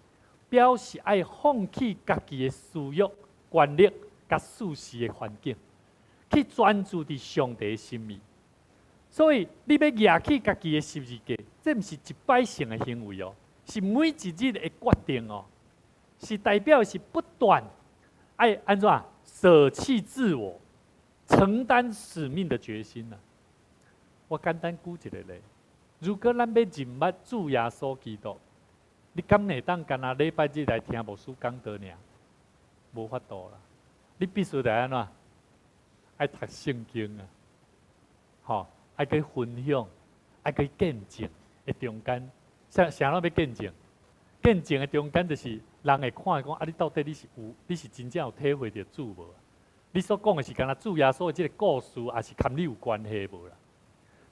表示愛放棄家己的私欲、權力、佮舒適的環境，去專注佇上帝的心意。所以你欲舉起家己的十字架，這毋是一擺性的行為哦，是每一日的決定哦，是代表是不斷愛按怎捨棄自我、承擔使命的決心啊。我簡單舉一個例，如果咱欲認捌主耶穌基督，你敢會當干焦禮拜日來聽牧師講道爾？無法度啦！你必須得按怎？愛讀聖經啊，吼！愛去分享，愛去見證的中間，啥啥攏欲見證？見證的中間就是人會看講啊，你到底你是有，你是真正有體會著主無？你所講的是干焦主耶穌的這个故事，抑是佮你有關係無啦？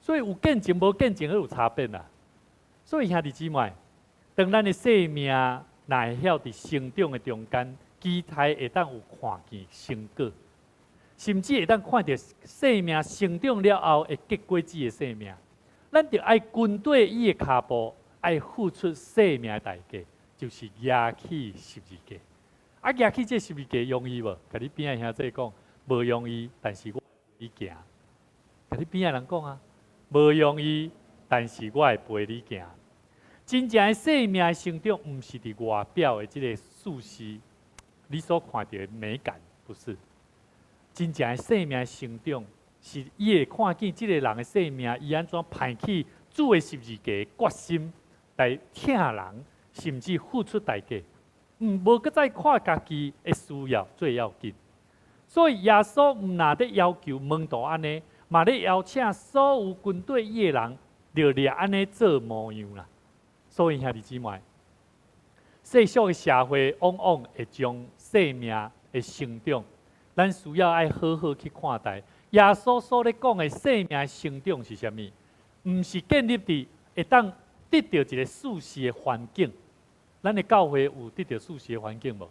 所以有見證無見證，彼有差別啦。所以兄弟姊妹，當咱的生命若會曉佇成長的中間，期待會當有看見成果，甚至會當看著生命成長了後會結果子的生命，咱就愛跟綴伊的跤步，愛付出生命的代價，就是舉起十字架。啊，舉起這十字架容易無？共你邊仔兄弟講，無容易，但是我陪你行。共你邊仔人講啊，無容易，但是我會陪你行。真正的生命的成長，毋是佇外表的這个事實，你所看著的美感，不是。真正的生命的成長，是伊會看見這个人的生命，伊按怎攀起主的十字架的決心來疼人，甚至付出代價，毋無閣再看家己的需要最要緊。所以耶穌毋但咧要求門徒按呢，嘛咧邀請所有跟綴伊的人，著掠按呢做模樣啦。所以兄弟姊妹，世俗的社會往往會將生命的成長，咱需要愛好好去看待。耶穌所咧講的生命成長是啥物？毋是建立佇會當得著一个舒適的環境。咱的教會有得著舒適的環境無？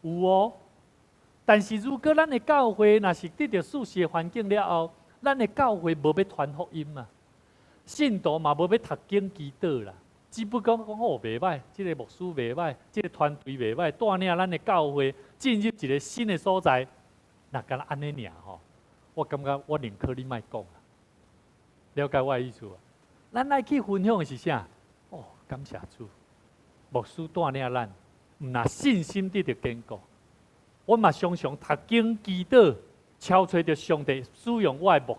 有哦。但是如果咱的教會若是得著舒適的環境了後，咱的教會無欲傳福音啊。信徒嘛無欲讀經祈禱啦，只不過講哦袂䆀，這个牧師袂䆀，這个團隊袂䆀，帶領咱的教會進入一个新的所在，若敢若按呢爾吼，我感覺我寧可你莫講啦。了解我的意思無？咱愛去分享的是啥？哦，感謝主，牧師帶領咱，毋若信心得著堅固。我嘛常常讀經祈禱，敲揣著上帝使用我的牧，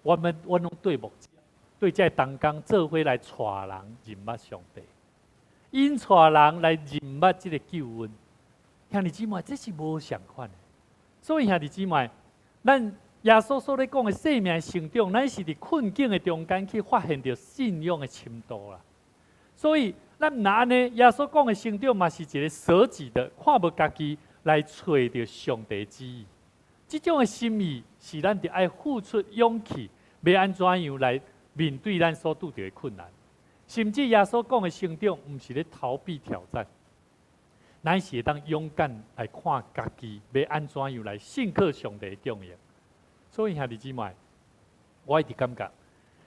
我們我攏對牧者，對這个同工做伙來帶人認捌上帝，𪜶帶人來認捌這个救恩。兄弟姊妹，這是無相仝的。所以兄弟姊妹，咱耶穌所咧講的生命成長，咱是佇困境的中間去發現著信仰的深度啦。所以咱毋若按呢，耶穌講的成長嘛是一个捨己的，看無家己來揣著上帝旨意。這種的心意是咱著愛付出勇氣，欲按怎樣來面對咱所拄著的困難。甚至耶穌講的成長，毋是咧逃避挑戰，咱是會當勇敢來看家己，欲按怎樣來信靠上帝的供應。所以兄弟姊妹，我一直感覺，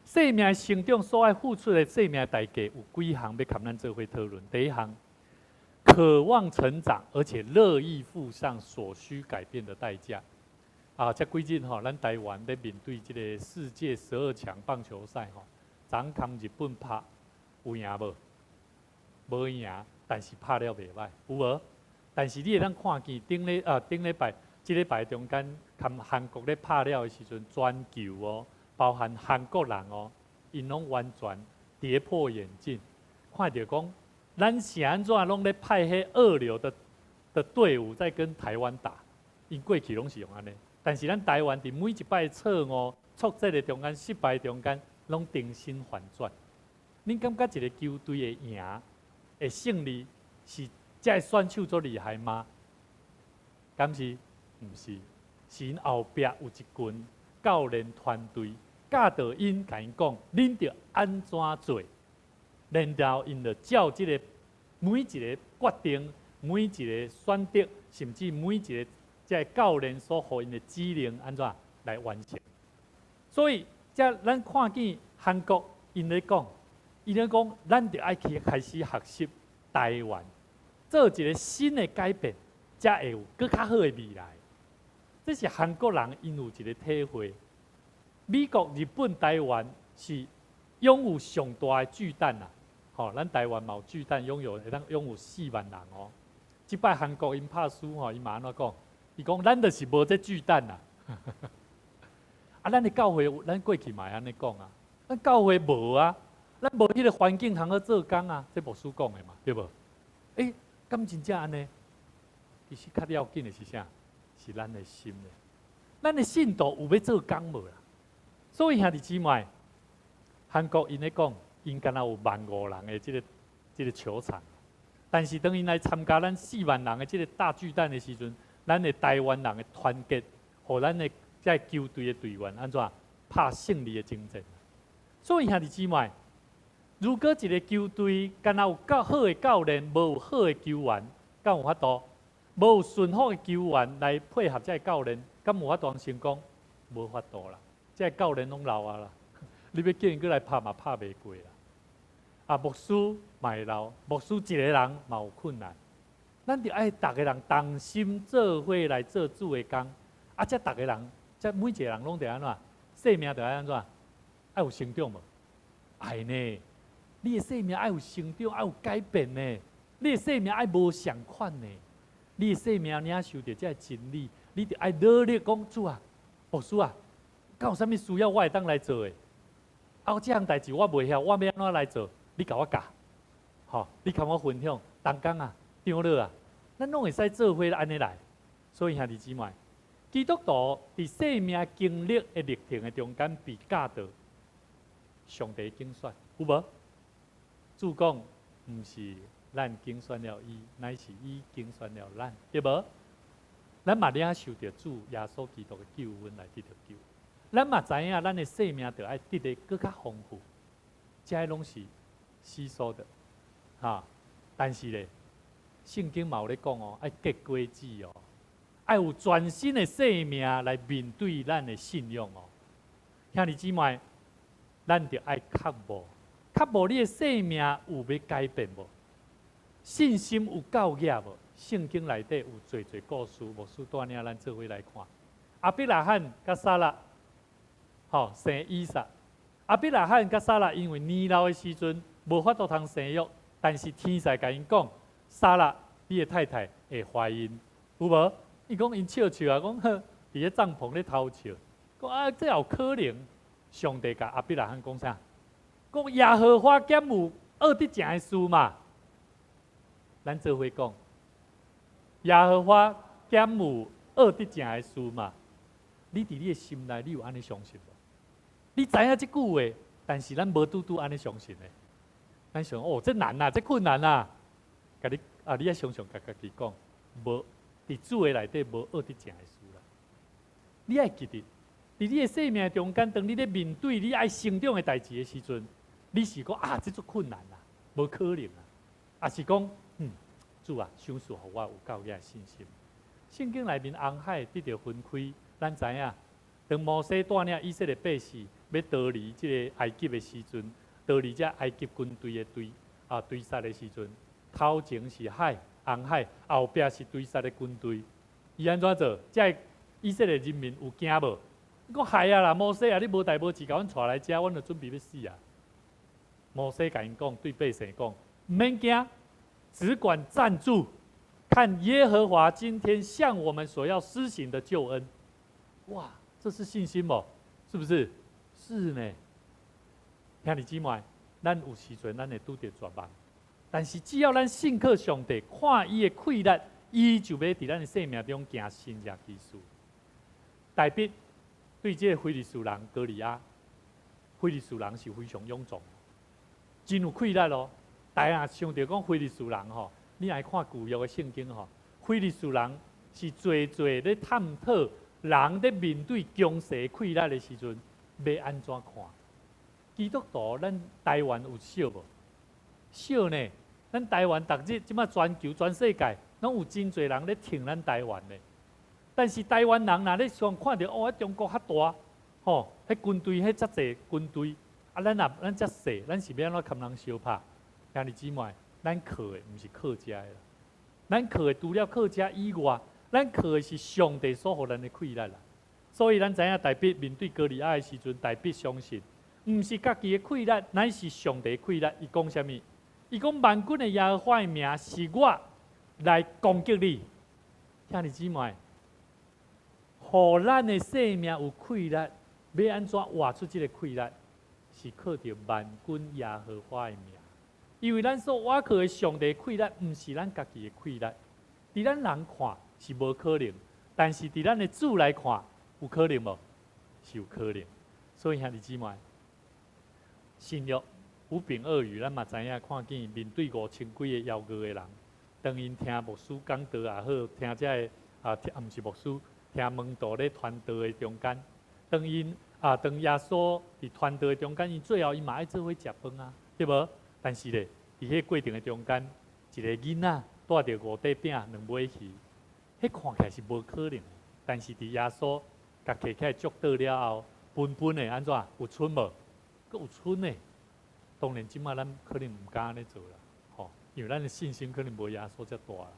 生命成長所愛付出的生命代價有幾項，欲佮咱做伙討論。第一項，渴望成長，而且樂意付上所需改變的代價。啊，這幾日吼，咱台灣咧面對這個世界12強棒球賽吼，昨昏佇日本拍有贏無？無贏，但是拍了袂䆀，有無？但是你會當看見頂禮啊頂禮拜，這禮拜中間，佮韓國咧拍了的時陣，全球哦，包含韓國人哦，𪜶攏完全跌破眼鏡，看著講，咱是按怎攏咧派彼二流的隊伍在跟台灣打，𪜶過去攏是用按呢。但是咱台灣佇每一擺錯誤、挫折的中間、失敗中間，攏重新反轉。恁感覺一個球隊會贏、會勝利，是這个選手足厲害嗎？敢是？毋是，是𪜶後壁有一群教練團隊教導𪜶，共𪜶講，恁著按怎做，然後𪜶就照這个每一个決定、每一个選擇，甚至每一个這个教練所予𪜶的指令，按怎來完成。所以，這咱看見韓國𪜶咧講，𪜶咧講，咱著愛去開始學習台灣，做一个新的改變，才會有閣較好的未來。這是韓國人𪜶有一个體會。美國、日本、台灣是擁有上大的巨蛋啊！吼，咱台灣嘛有巨蛋，擁有會當擁有4萬人哦。這擺韓國𪜶拍輸吼，伊嘛按怎講？伊講咱就是無這巨蛋啊！啊，咱的教會，咱過去嘛會按呢講啊，咱教會無啊，咱無彼个環境通好做工啊，這牧師講的嘛，對無？欸，敢真正按呢？其實較要緊的是啥？是咱的心咧。咱的信徒有欲做工無啦？所以兄弟姊妹，韓國𪜶咧講，𪜶敢若有萬五人的這个球場，但是當𪜶來參加咱4萬人的這个大巨蛋的時陣，咱的台灣人的團結，予咱的這个球隊的隊員按怎拍勝利的精神。所以兄弟姊妹，如果一个球隊敢若有較好的教練，無有好的球員，敢有法度？無有順服的球員來配合這个教練，敢有法度成功？無法度啦！這个教練攏老啊啦，你欲叫𪜶閣來拍嘛拍袂過啦。啊，牧師嘛會老，牧師一個人嘛有困難。咱著愛逐个人同心做伙來做主的工。啊，這逐个人，這每一个人攏著按怎？生命著愛按怎？愛有成長無？愛呢？你的生命愛有成長，愛有改變呢？你的生命愛無相仝呢？你的生命領受著這个真理，你著愛努力講主啊，牧師啊，敢有啥物需要我會當來做的？啊，這項代誌我袂曉，我欲按怎來做？你共我教，吼，你共我分享，同工啊，長老啊，咱攏會使做伙按呢來。所以兄弟姊妹，基督徒佇生命經歷的歷程的中間，被教導上帝揀選，有無？主講，毋是咱揀選了伊，乃是伊揀選了咱，對無？咱嘛領受著主耶穌基督的救恩來得著救。咱嘛知影，咱的生命著愛得的閣較豐富，這个攏是世俗的，哈。但是咧，聖經嘛有咧講哦，愛結果子哦，愛有全新的生命來面對咱的信仰哦。兄弟姊妹，咱著愛確無，確無你的生命有欲改變無？信心有夠額無？聖經內底有濟濟故事，牧師帶領咱做伙來看。亞伯拉罕佮撒拉，吼，生以撒。亞伯拉罕佮撒拉因為年老的時陣無法度通生育，但是天使共𪜶講，撒拉，你的太太會懷孕，有無？伊講𪜶笑笑啊，講呵，佇咧帳篷咧偷笑，講啊，這有可能？上帝共亞伯拉罕講啥？講耶和華敢有僫佇正的事嘛？咱做伙講，耶和華敢有僫佇正的事嘛？你佇你的心內，你有按呢相信無？你知影這句話，但是咱無拄拄按呢相信的。咱想哦，這難啊，這困難啊！共你啊，你愛常常共家己講，無佇主的內底無僫佇正的事啦。你愛記得，佇你的生命中間，當你咧面對你愛成長的代誌的時陣，你是講啊，這足困難啊，無可能啊，抑是講主啊，賞賜予我有夠額的信心。聖經內面紅海得著分開，咱知影，當摩西帶領以色列百姓欲逃離這个埃及的時陣，逃離這埃及軍隊的追殺的時陣，頭前是海，紅海，後壁是追殺的軍隊。伊按怎做？這个以色列人民有驚無？講害啊啦，摩西啊，你無代無誌共阮帶來遮，阮就準備欲死啊！摩西共𪜶講，對百姓講，毋免驚，只管站住，看耶和華今天向我們所要施行的救恩。哇，這是信心無？是不是？是呢。兄弟姊妹，咱有時陣咱會拄著絕望，但是只要咱信靠上帝，看伊的氣力，伊就欲佇咱的生命中行神蹟奇事。大衛對這个非利士人歌利亞，非利士人是非常勇壯，真有氣力咯。大家想著講非利士人吼，你來看舊約的聖經吼，非利士人是濟濟咧探討人咧面對強勢氣力的時陣，欲按怎看？基督徒，咱台灣有少無？少呢？咱台灣逐日這馬全球全世界，攏有真濟人咧挺咱台灣的。但是台灣人若咧想看著哦，中國較大，吼，彼軍隊彼遮濟軍隊，啊，咱若咱遮細，咱是欲按怎共人相拍？兄弟姊妹，咱靠的毋是靠遮的啦，咱靠的除了靠遮以外，咱靠的是上帝所予咱的氣力啦。所以咱知影大衛面對歌利亞的時陣，大衛相信，毋是家己的氣力，乃是上帝氣力。伊講啥物？伊講萬軍的耶和華的名是我來攻擊你。兄弟姊妹，予咱的生命有氣力，欲按怎活出這个氣力？是靠著萬軍耶和華的名。因為咱所倚靠的上帝氣力，毋是咱家己的氣力。佇咱人看是無可能，但是佇咱的主來看，有可能無？是有可能。所以兄弟姊妹，新約五餅二魚，咱嘛知影看見面對五千幾个枵餓的人，當𪜶聽牧師講道也好，聽這个啊，聽毋是牧師，聽門徒咧傳道的中間，當𪜶啊，當耶穌佇傳道的中間，𪜶最後𪜶嘛愛做伙食飯啊，對無？但是咧，佇彼過程的中間，一个囡仔帶著五塊餅、兩尾魚，彼看起來是無可能的。但是佇耶穌共提起來祝禱了後，分分的按怎？有剩無？閣有剩呢。當然，這馬咱可能毋敢按呢做啦，吼，因為咱的信心可能無耶穌遮大啦。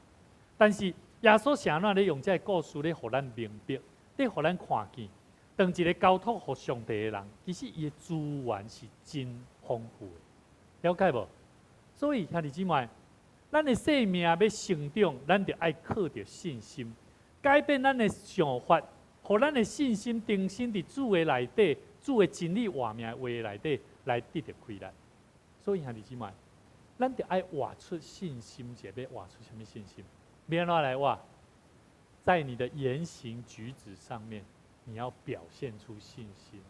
但是耶穌是按怎咧用這个故事咧，予咱明白，咧予咱看見，當一个交託予上帝的人，其實伊的資源是真豐富的，了解無？所以兄弟姊妹，咱的生命欲成長，咱就愛靠著信心，改變咱的想法，予咱的信心定心佇主的內底，主的真理活命話內底來得著氣力。所以兄弟姊妹，咱著愛活出信心者，欲活出啥物信心？欲按怎來活？在你的言行舉止上面，你要表現出信心。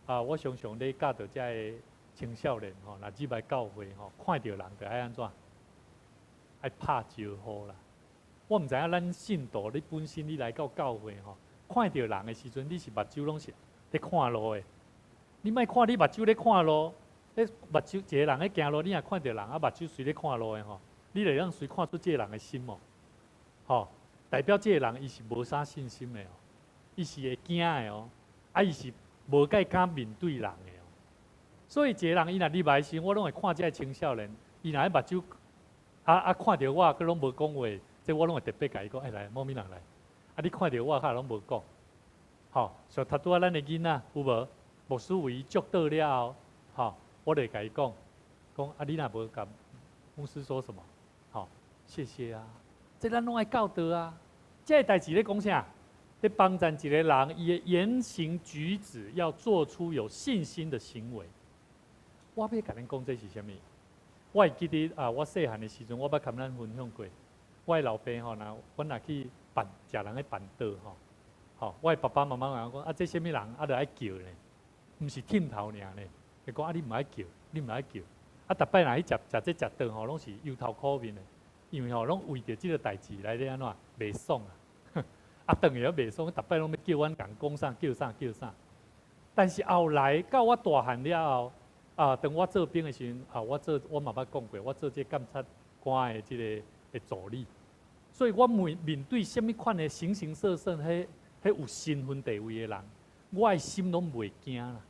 啊，我常常咧教導這个青少年吼，若入來教會吼，看著人就愛按怎？愛拍招呼啦。我毋知影咱信徒，你本身你來到教會吼，看著人的時陣，你是目睭攏是咧看路的。你莫看你目睭咧看路，咧目睭一个人咧行路，你若看著人啊，目睭隨咧看路的吼，你就會當隨看出這个人的心無？吼，代表這个人伊是無啥信心的哦，伊是會驚的哦，啊，伊是無蓋敢面對人的哦。所以一個人伊若入來時，我攏會看這个青少年，伊若目睭看著我，閣攏無講話，這我攏會特別共伊講，欸來，某物人來，啊你看著我，較攏無講，吼，像頭拄仔咱的囡仔有無？牧師為伊祝禱了後，吼，我就會共伊講，講啊你若無共牧師說什麼？吼，謝謝啊，這咱攏愛教導啊。這個代誌咧講啥？咧幫贊一個人，伊的言行舉止要做出有信心的行為。我欲共恁講這是啥物？我會記得啊，我細漢的時陣，我捌共咱分享過。我的老爸吼，若阮若去辦食人的辦桌吼，吼，我的爸爸媽媽講啊，這啥物人啊，著愛叫呢？毋是忝頭爾呢？伊講啊，你毋愛叫，你毋愛叫。啊，逐擺若去食食這食頓吼，攏是憂頭苦面的，因為吼攏為著這个代誌來咧按怎袂爽啊！啊，轉去袂爽，逐擺攏欲叫阮共講啥叫啥叫啥。但是後來到我大漢了後，啊，當我做兵的時陣，啊，我做我嘛捌講過，我做這個監察官的這个的助理，所以我面面對啥物款的形形色色、彼彼有身份地位的人，我的心攏袂驚啦。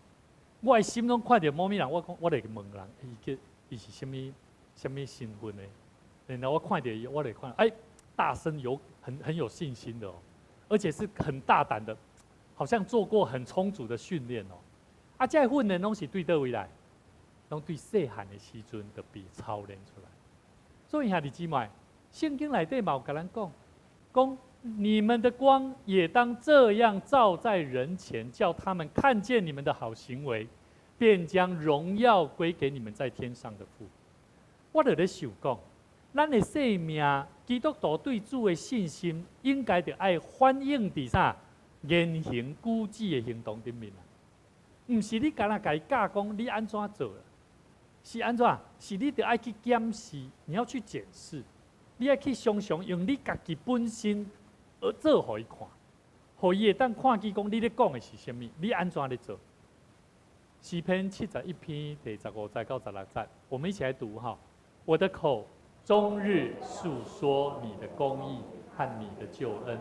我的心攏看著某物人，我講我就去問人，伊叫伊是啥物啥物身份的？然後我看著伊，我就看，哎，大聲有很有信心的哦，而且是很大膽的，好像做過很充足的訓練哦。啊，這個訓練攏是對佗位來？攏對細漢的時陣就被操練出來。所以兄弟姊妹，聖經內底嘛有共咱講，講你們的光也當這樣照在人前，叫他們看見你們的好行為，便將榮耀歸給你們在天上的父。我就咧想講，咱的生命，基督徒對主的信心，應該著愛反映佇啥言行舉止的行動頂面啊。毋是你干焦共伊教講你按怎做，是按怎？是你著愛去檢視，你要去檢視，你愛去常常用你家己本身而做予伊看，予伊會當看見講你咧講的是啥物，你按怎咧做？詩篇71篇第15節到16節，我們一起來讀哈。我的口終日述說你的公義和你的救恩，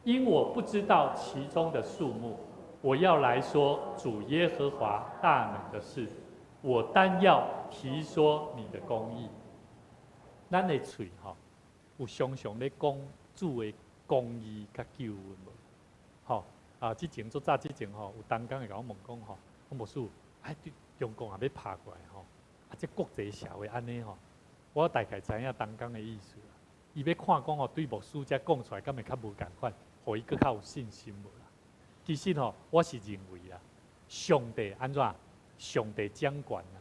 因我不知道其中的數目。我要來說主耶和華大能的事，我單要提說你的公義。咱的喙吼，有常常咧講主的公義佮救恩無？吼啊！之前做早之前吼，有同工會共我問講吼，講牧師，哎，對中共也欲拍過來吼，啊，這國際社會按呢吼，我大概知影同工的意思啦。伊欲看講吼，對牧師遮講出來，敢會較無仝款，予伊閣較有信心無啦？其實吼，我是認為啦，上帝按怎？上帝掌權啊！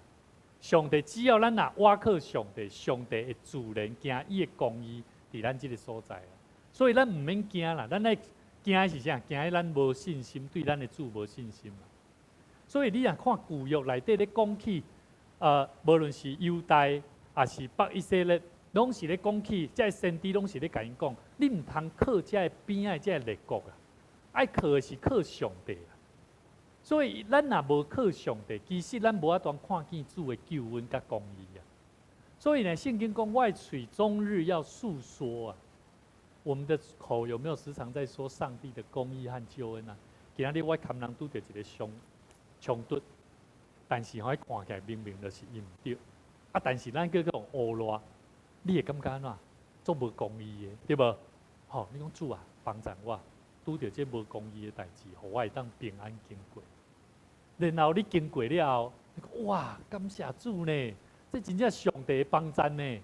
上帝只要咱若倚靠上帝，上帝會自然行伊的公義佇咱這个所在啦。所以咱毋免驚啦，咱愛驚的是啥？驚咱無信心，對咱的主無信心啦。所以你若看舊約內底咧講起，無論是猶大，抑是北以色列，攏是咧講起，這个先知攏是咧共𪜶講，你毋通靠這个邊仔這个列國啊，愛靠的是靠上帝啊。所以咱若無靠上帝，其實咱無法度看見主的救恩佮公義啊。所以呢，聖經講我的喙終日要述說啊。我們的口有沒有時常在說上帝的公義和救恩啊？今仔日我含人拄著一个衝衝突，但是吼，看起來明明就是伊毋對，啊，但是咱閣閣予烏賴，你會感覺按怎？足無公義的，對無？吼，你講主啊，幫贊我，拄著這無公義的代誌，予我會當平安經過。然後你經過了後，你講哇，感謝主呢，這真正上帝的幫贊呢。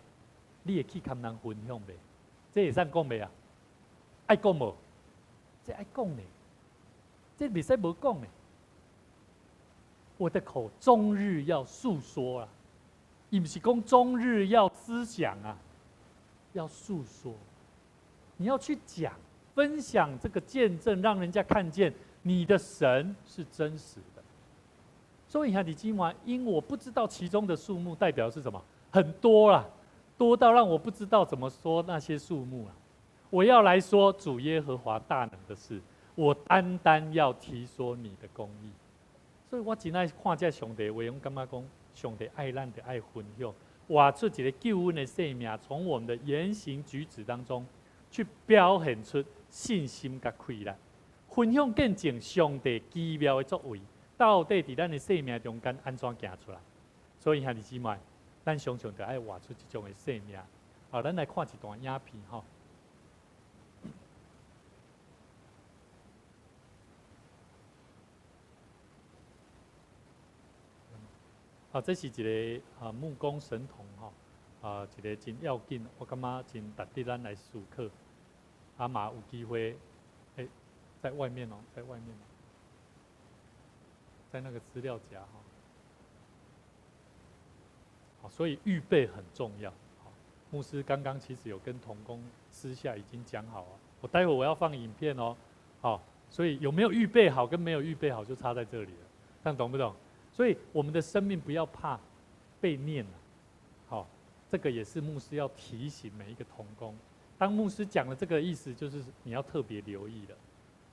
你會去共人分享袂？這會使講袂啊？愛講無？這愛講呢，這袂使無講呢。我的口終日要述說啊，伊毋是講終日要思想啊，要述說。你要去講、分享這個見證，讓人家看見你的神是真實的。所以兄弟姊妹，因我不知道其中的數目代表是什麼，很多啦，多到讓我不知道怎麼說那些數目啊。我要來說主耶和華大能的事，我單單要提說你的公義。所以我真愛看這上帝話，攏感覺講上帝愛咱，就愛分享，活出一個救恩的生命，從我們的言行舉止當中去表現出信心佮氣力，分享見證上帝奇妙的作為，到底佇咱的生命中間按怎行出來？所以兄弟姊妹，咱常常著愛活出這種的生命。好，咱來看一段影片吼。啊，這是一个啊木工神童吼，啊一个真要緊，我感覺真值得咱來思考。啊嘛有機會，欸，在外面哦，在外面，在那個資料夾哈。好，所以預備很重要。好，牧師剛剛其實有跟同工私下已經講好了，我待會我要放影片哦。好，所以有沒有預備好跟沒有預備好就差在這裡了，這樣懂不懂？所以我們的生命不要怕被念了，好，這個也是牧師要提醒每一個同工。當牧師講了這個意思，就是你要特別留意了，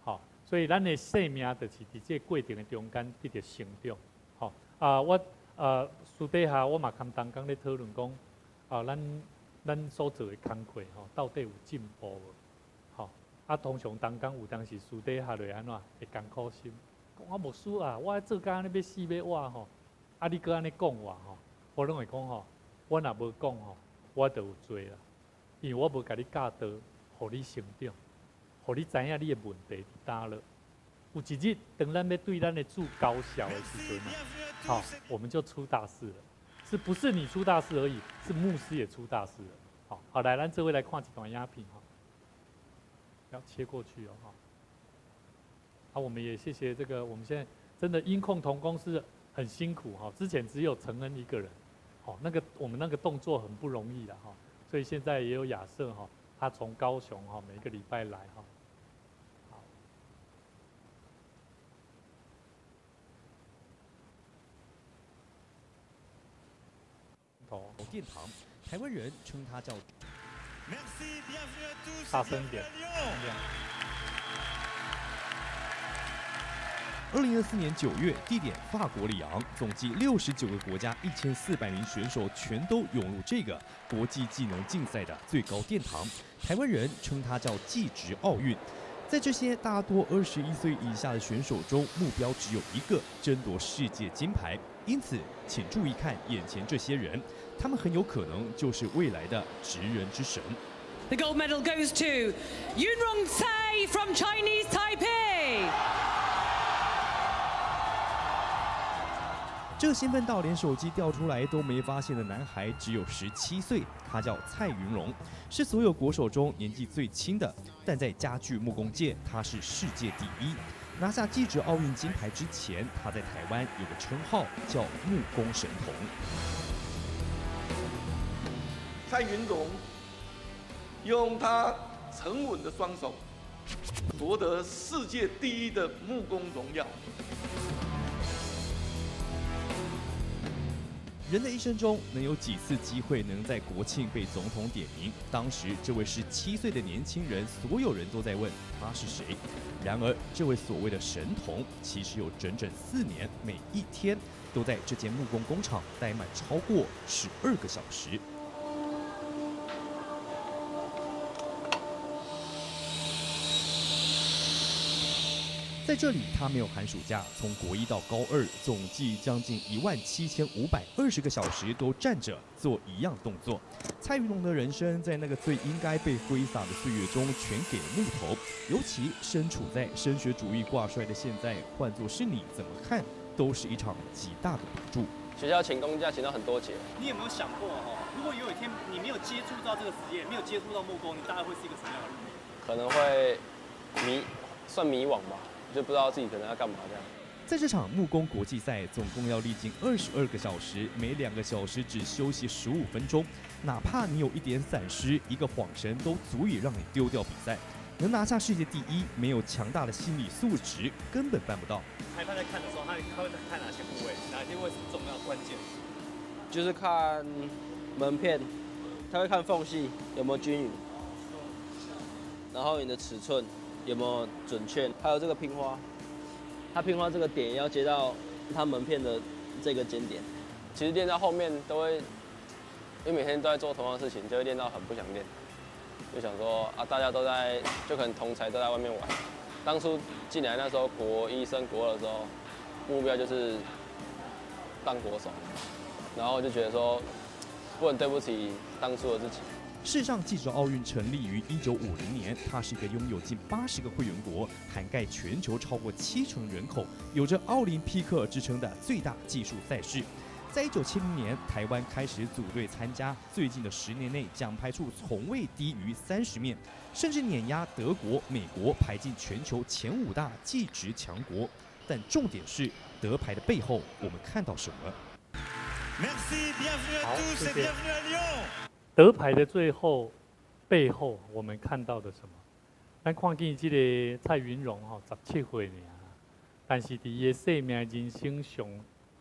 好，所以咱的生命就是佇這個過程的中間得著成長，好啊，我啊私底下我嘛跟同工咧討論講，啊，咱所做的工課吼，到底有進步無？好，啊，通常同工有當時私底下就會按怎會艱苦心。講啊牧師啊，我做甲按呢欲死欲活吼，啊你閣按呢講我吼，我攏會講吼，我若無講吼，我就有罪啦，因為我無共你教導，予你成長，予你知影你的問題佇佗落。有一日，當咱欲對咱的主交涉的時陣，好，我們就出大事了。是不是你出大事而已？是牧師也出大事了。好，好來，咱這位來看一段影片哈，要切過去哦哈。好，我們也謝謝這個，我們現在真的音控同工是很辛苦哈。之前只有陳恩一個人，好，那個我們那個動作很不容易的哈，所以現在也有亞瑟哈，他從高雄哈每個禮拜來哈。好，殿堂，台灣人稱他叫。大聲一點。2024年9月，地點法國里昂，總計69個國家1400名選手全都湧入這個國際技能競賽的最高殿堂。台灣人稱它叫技職奧運。在這些大多21歲以下的選手中，目標只有一個：爭奪世界金牌。因此，請注意看眼前這些人，他們很有可能就是未來的職人之神。 The gold medal goes to Yunrong Tsai from Chinese Taipei。這興奮到連手機掉出來都沒發現的男孩只有17歲，他叫蔡雲龍，是所有國手中年紀最輕的，但在家具木工界他是世界第一。拿下技職奧運金牌之前，他在台灣有個稱號叫木工神童。蔡雲龍用他沉穩的雙手奪得世界第一的木工榮耀。人的一生中能有幾次機會能在國慶被總統點名？當時這位17歲的年輕人，所有人都在問他是誰。然而，這位所謂的神童，其實有整整4年，每一天都在這間木工工廠待滿超過12個小時。在這裡，他沒有寒暑假，從國一到高二，總計將近17520個小時都站着做一樣動作。蔡雲龍的人生在那個最應該被揮灑的歲月中，全給了木頭。尤其身處在升學主義掛帥的現在，換作是你怎麼看，都是一場極大的賭注。學校請公假請到很多節。你有沒有想過哦，如果有一天你沒有接觸到這個職業，沒有接觸到木工，你大概會是一個什麼樣的人？可能會迷，算迷惘吧。就不知道自己可能要幹嘛這樣。在這場木工國際賽，總共要歷經22個小時，每2個小時只休息15分鐘。哪怕你有一點閃失，一個晃神都足以讓你丟掉比賽。能拿下世界第一，沒有強大的心理素質，根本辦不到。裁判在看的時候，他會在看哪些部位？哪些位是重要關鍵？就是看門片，他會看縫隙有沒有均勻，然後你的尺寸有沒有準確？還有這個拼花，它拼花這個點要接到它門片的這個尖點。其實練到後面都會，因為每天都在做同樣的事情，就會練到很不想練，就想說啊，大家都在，就可能同儕都在外面玩。當初進來那時候，國一升國二的時候，目標就是當國手，然後就覺得說不能對不起當初的自己。事實上，技職奧運成立於1950年，它是一個擁有近80個會員國、涵蓋全球超過七成人口、有着奧林匹克之稱的最大技術賽事。在1970年，台灣開始組隊參加，最近的10年內獎牌數從未低於30面，甚至碾壓德國、美國，排進全球前五大技職強國。但重點是得牌的背後，我們看到什麼？ Merci, bienvenue à tous et bienvenue à Lyon。得牌的最後背後，我們看到的什麼？咱看見這个蔡雲榮吼，17歲爾，但是佇伊的生命人生上，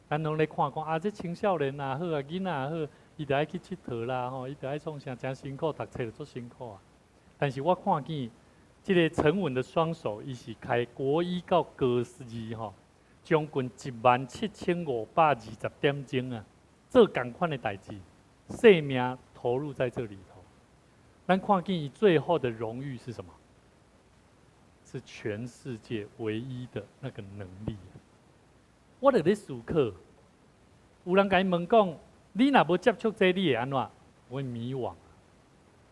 咱攏咧看講啊，這青少年也好啊，囡仔也好，伊著愛去𨑨迌啦，吼，伊著愛創啥，誠辛苦，讀冊就足辛苦啊。但是我看見這个沉穩的雙手，伊是開國一到高二吼，將近17,520點鐘啊，做仝款的代誌，生命投入在這裡頭。咱看見伊最後的榮譽是什麼？是全世界唯一的那個能力。我就咧思考，有人共伊問講：你若無接觸這個，你會按怎？我會迷惘。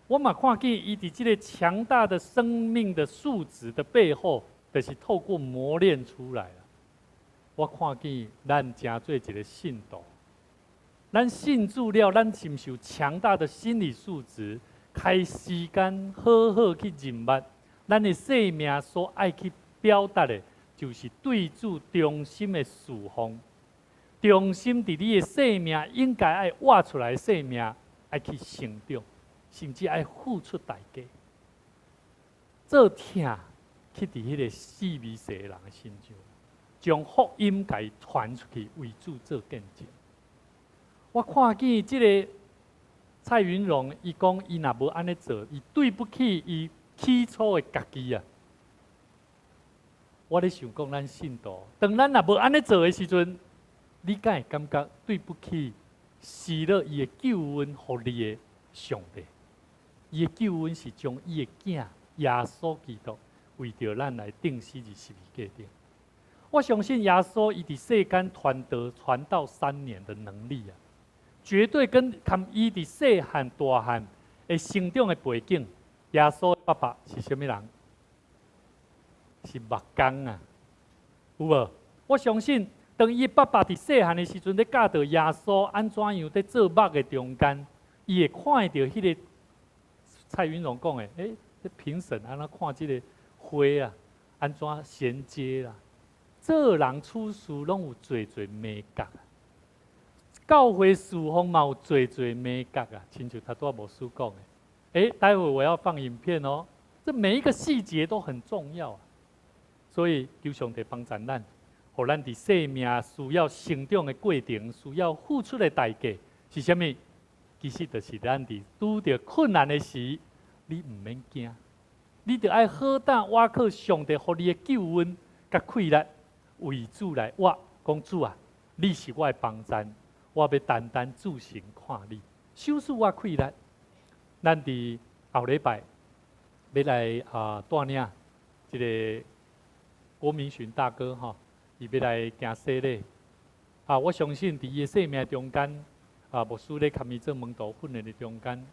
我嘛看見伊佇這個強大的生命的素質的背後，就是透過磨練出來。我看見咱成做一個信徒，咱信主了，咱是毋是有強大的心理素質，開時間好好去認捌咱的生命所愛去表達的，就是對主忠心的侍奉，忠心佇你的生命應該愛活出來的生命，愛去成長，甚至愛付出代價，做疼去佇彼個四面世的人的身上，將福音共伊傳出去，為主做見證。我看見這个蔡雲榮，伊講伊若無按呢做，伊對不起伊起初的家己啊。我咧想講，咱信徒，當咱若無按呢做的時陣，你敢會感覺對不起施了伊的救恩予你的上帝？伊的救恩是將伊的囝耶穌基督為著咱來釘死佇十字架頂。我相信耶穌伊佇世間傳道傳道3年的能力啊，絕對跟含伊佇細漢大漢的成長的背景。耶穌爸爸是啥物人？是木工啊，有無？我相信當伊爸爸佇細漢的時陣咧教導耶穌按怎樣佇做木的中間，伊會看著彼個蔡雲榮講的，這評審按怎看這個花啊，按怎銜接啦？做人處事攏有濟濟眉角，教會侍奉嘛有濟濟眉角啊，親像頭拄仔牧師講的。待會我要放影片哦，這每一個細節都很重要啊。所以求上帝幫助咱，予咱佇生命需要成長的過程，需要付出的代價是啥物？其實就是咱佇拄著困難的時，你毋免驚，你著愛好膽倚靠上帝予你的救恩佮氣力，為主來活。講主啊，你是我的幫贊，我欲單單注神看你，賞賜我氣力。咱佇後禮拜欲來啊帶領這个郭明洵大哥吼，伊欲來行洗禮啊！我相信佇伊的生命中間，啊，牧師咧共伊做門徒訓練的中間，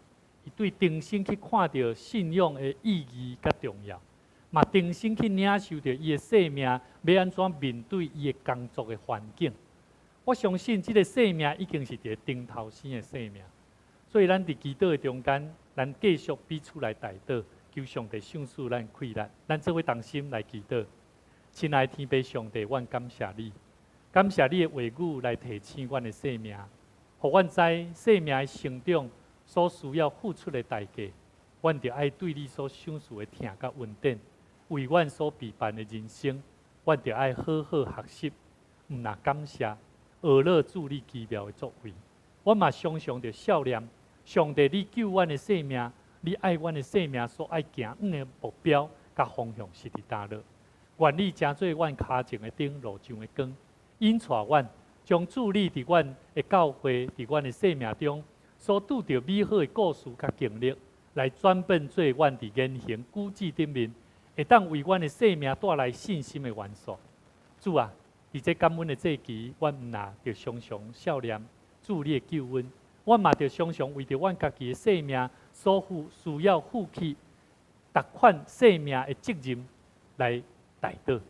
伊對重新去看著信仰的意義佮重要，嘛重新去領受著伊的生命欲按怎面對伊的工作的環境。我相信這个生命已經是一个頂頭生的生命，所以咱佇祈禱的中間，咱繼續彼此來代禱，求上帝賞賜咱氣力，咱做伙同心來祈禱。親愛的天父上帝，阮感謝你，感謝你的話語來提醒阮的生命，予阮知生命的成長所需要付出的代價，阮著愛對你所賞賜的疼佮恩典，為阮所備辦的人生，阮著愛好好學習，毋但感謝，學了主你奇妙的作為。阮嘛常常著數念，上帝你救阮的生命，你愛阮的生命所愛行遠的目標佮方向是佇佗落？願你成做阮跤前的燈，路上的光，引帶阮將主你佇阮的教會、佇阮的生命中所拄著美好的故事佮經歷，來轉變做阮佇言行舉止頂面，會當為阮的生命帶來信心的元素。主啊，佇這感恩的節期，阮毋若著常常數念主你的救恩，阮嘛著常常為著阮家己的性命所負需要負起逐款性命的責任來代禱。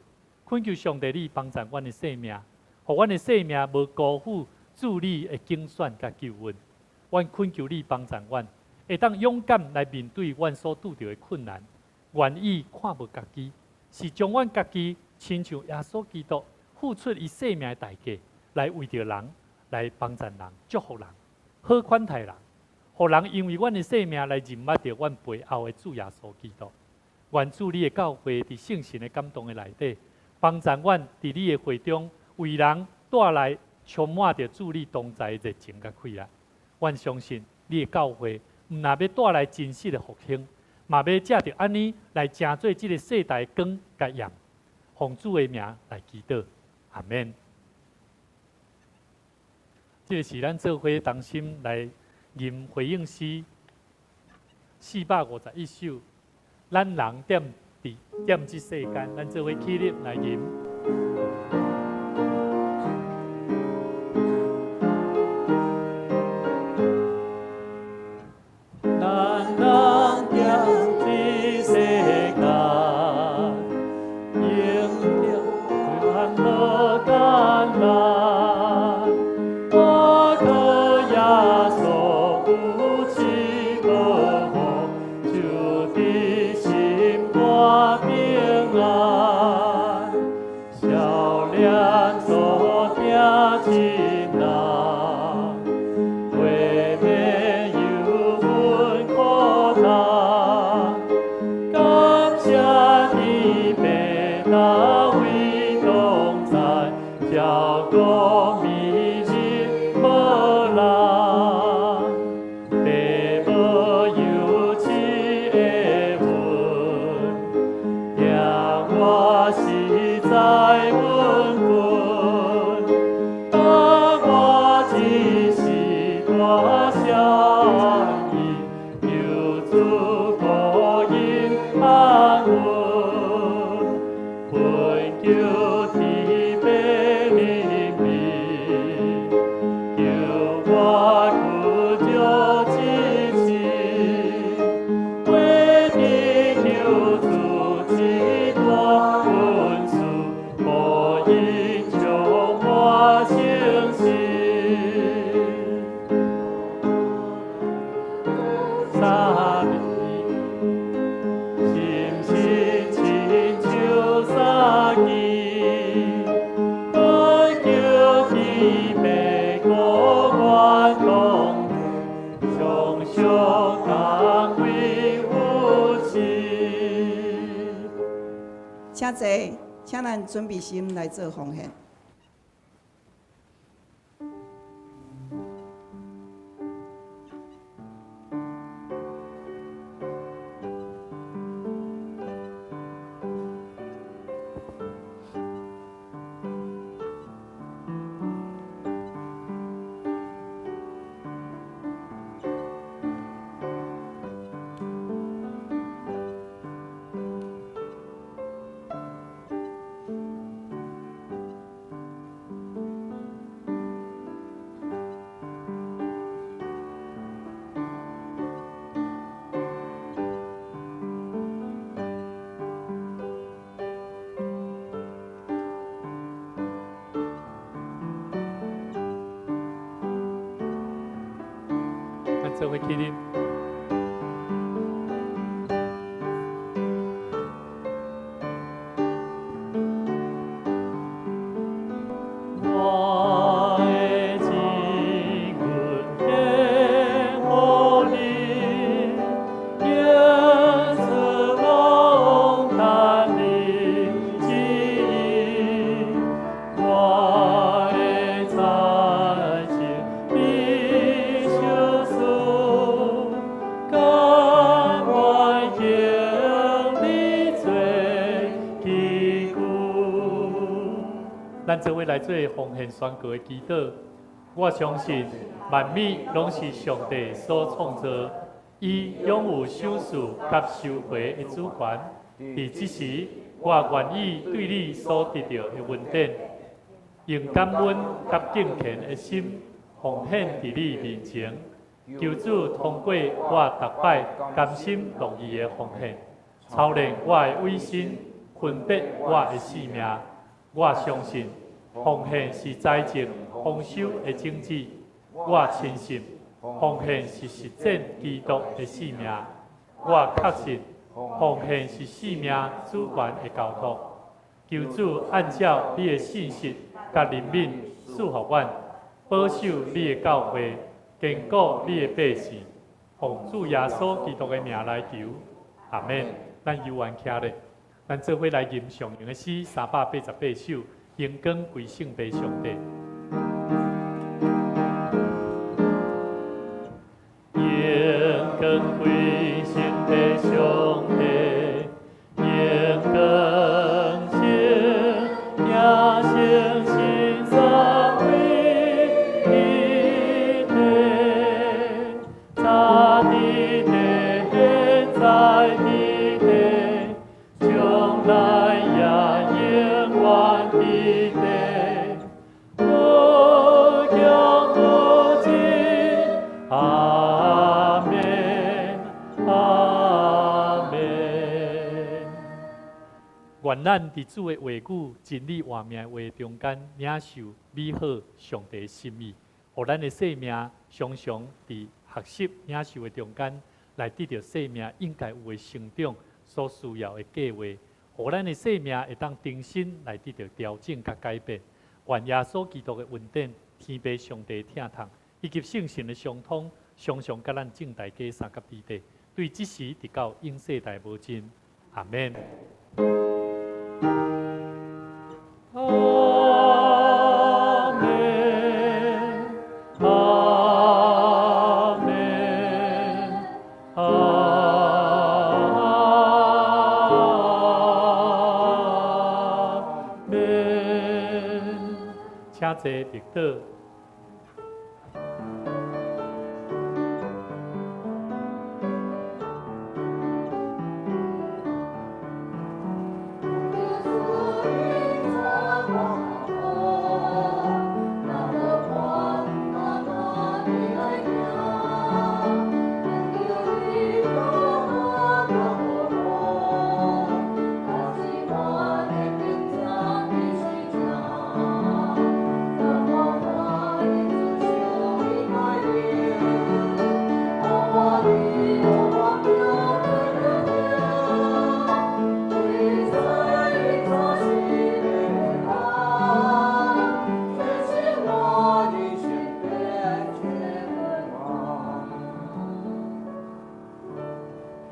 懇求上帝你幫助阮的性命，予阮的性命無辜負主你的揀選佮救恩。阮懇求你幫助阮，會當勇敢來面對阮所拄著的困難，願意看無家己，是將阮家己親像耶穌基督付出伊性命的代價，來為著人，來幫助人、祝福人、好款待人，予人因為阮的性命來認捌著阮背後的主耶穌基督。願主你的教會佇聖神的感動的內底，幫助阮佇你的會中為人帶來充滿著主你同在的熱情佮氣力。阮相信你的教會毋若欲帶來真實的復興，嘛欲藉著按呢來成做這个世代的光佮鹽，奉主的名來祈禱，阿們。這个是咱做伙同心來吟回應詩451首，咱人踮佇踮這世間，咱做伙起立來吟。咱人踮這世間，迎著困無艱難，我靠耶穌有賜保護，就佇心肝平安。少年所疼親人，為免憂恨苦擔，感謝天父大衛同在，照顧暝日無人，父母有慈的恩，疼我實在穩穩，當我只是大小意，求主顧應安穩，懇求天父憐憫，求我苦少支持，為你求主這大恩賜，福音充滿誠實。三心心親像三支，懇求天父顧阮同在，常常安慰扶持。請坐，請咱準備心來做奉獻。咱做伙起立。我的真恩献予你，耶稣拢担你旨意，我的财情你相赐，甘愿敬你做基础。咱做伙來做奉獻宣告的祈禱。我相信萬物攏是上帝所創造，伊擁有賞賜佮收回的主權。佇這時，我願意對你所得著的恩典，用感恩佮敬虔的心奉獻佇你面前，求主通過我逐擺甘心樂意的奉獻，操練我的委身，分別我的性命。我相信奉獻是財政豐收的種子。我深信奉獻是實踐基督的使命。我確信奉獻是生命主權的交託。求主按照你的信實佮憐憫賜予阮，保守你的教會，堅固你的百姓。奉主耶穌基督的名來求，阿門。咱猶原徛咧，咱做伙來吟上榮的詩388首，榮光歸聖父上帝。榮光歸聖父上帝，榮光聖耶聖神三位一體，早佇地，現在佇地，將來也永遠佇地，無窮無盡，阿們，阿們。願咱佇主的話語、真理活命的話中間，領受美好上帝的心意，予咱的生命常常佇學習領受的中間，來得著生命應該有的成長所需要的計劃，予咱的生命會當重新來得著調整佮改變。願耶穌基督的恩典、天父上帝的疼痛，以及聖神的相通，常常佮咱眾大家相佮佇底，對這時直到永世代無盡。阿們。阿們，阿們，阿們。請坐入座。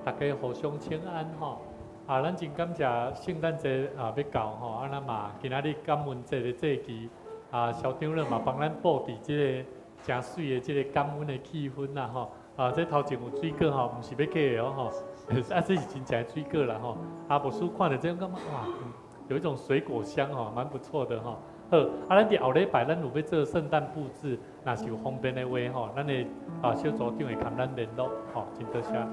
大家互相請安吼，啊，咱真感謝聖誕節啊欲到吼，啊，咱嘛今仔日感恩節的節期，啊，蕭長老嘛幫咱布置這个誠媠的這个感恩的氣氛啦吼，啊，這頭前有水果吼，毋是欲假的哦吼，啊，這是真正的水果啦吼，啊，牧師看著這種感覺哇，有一種水果香吼，蠻不錯的吼。好，啊，咱佇後禮拜咱有欲做聖誕布置，若是有方便的話吼，咱的啊小組長會共咱聯絡吼，真多謝。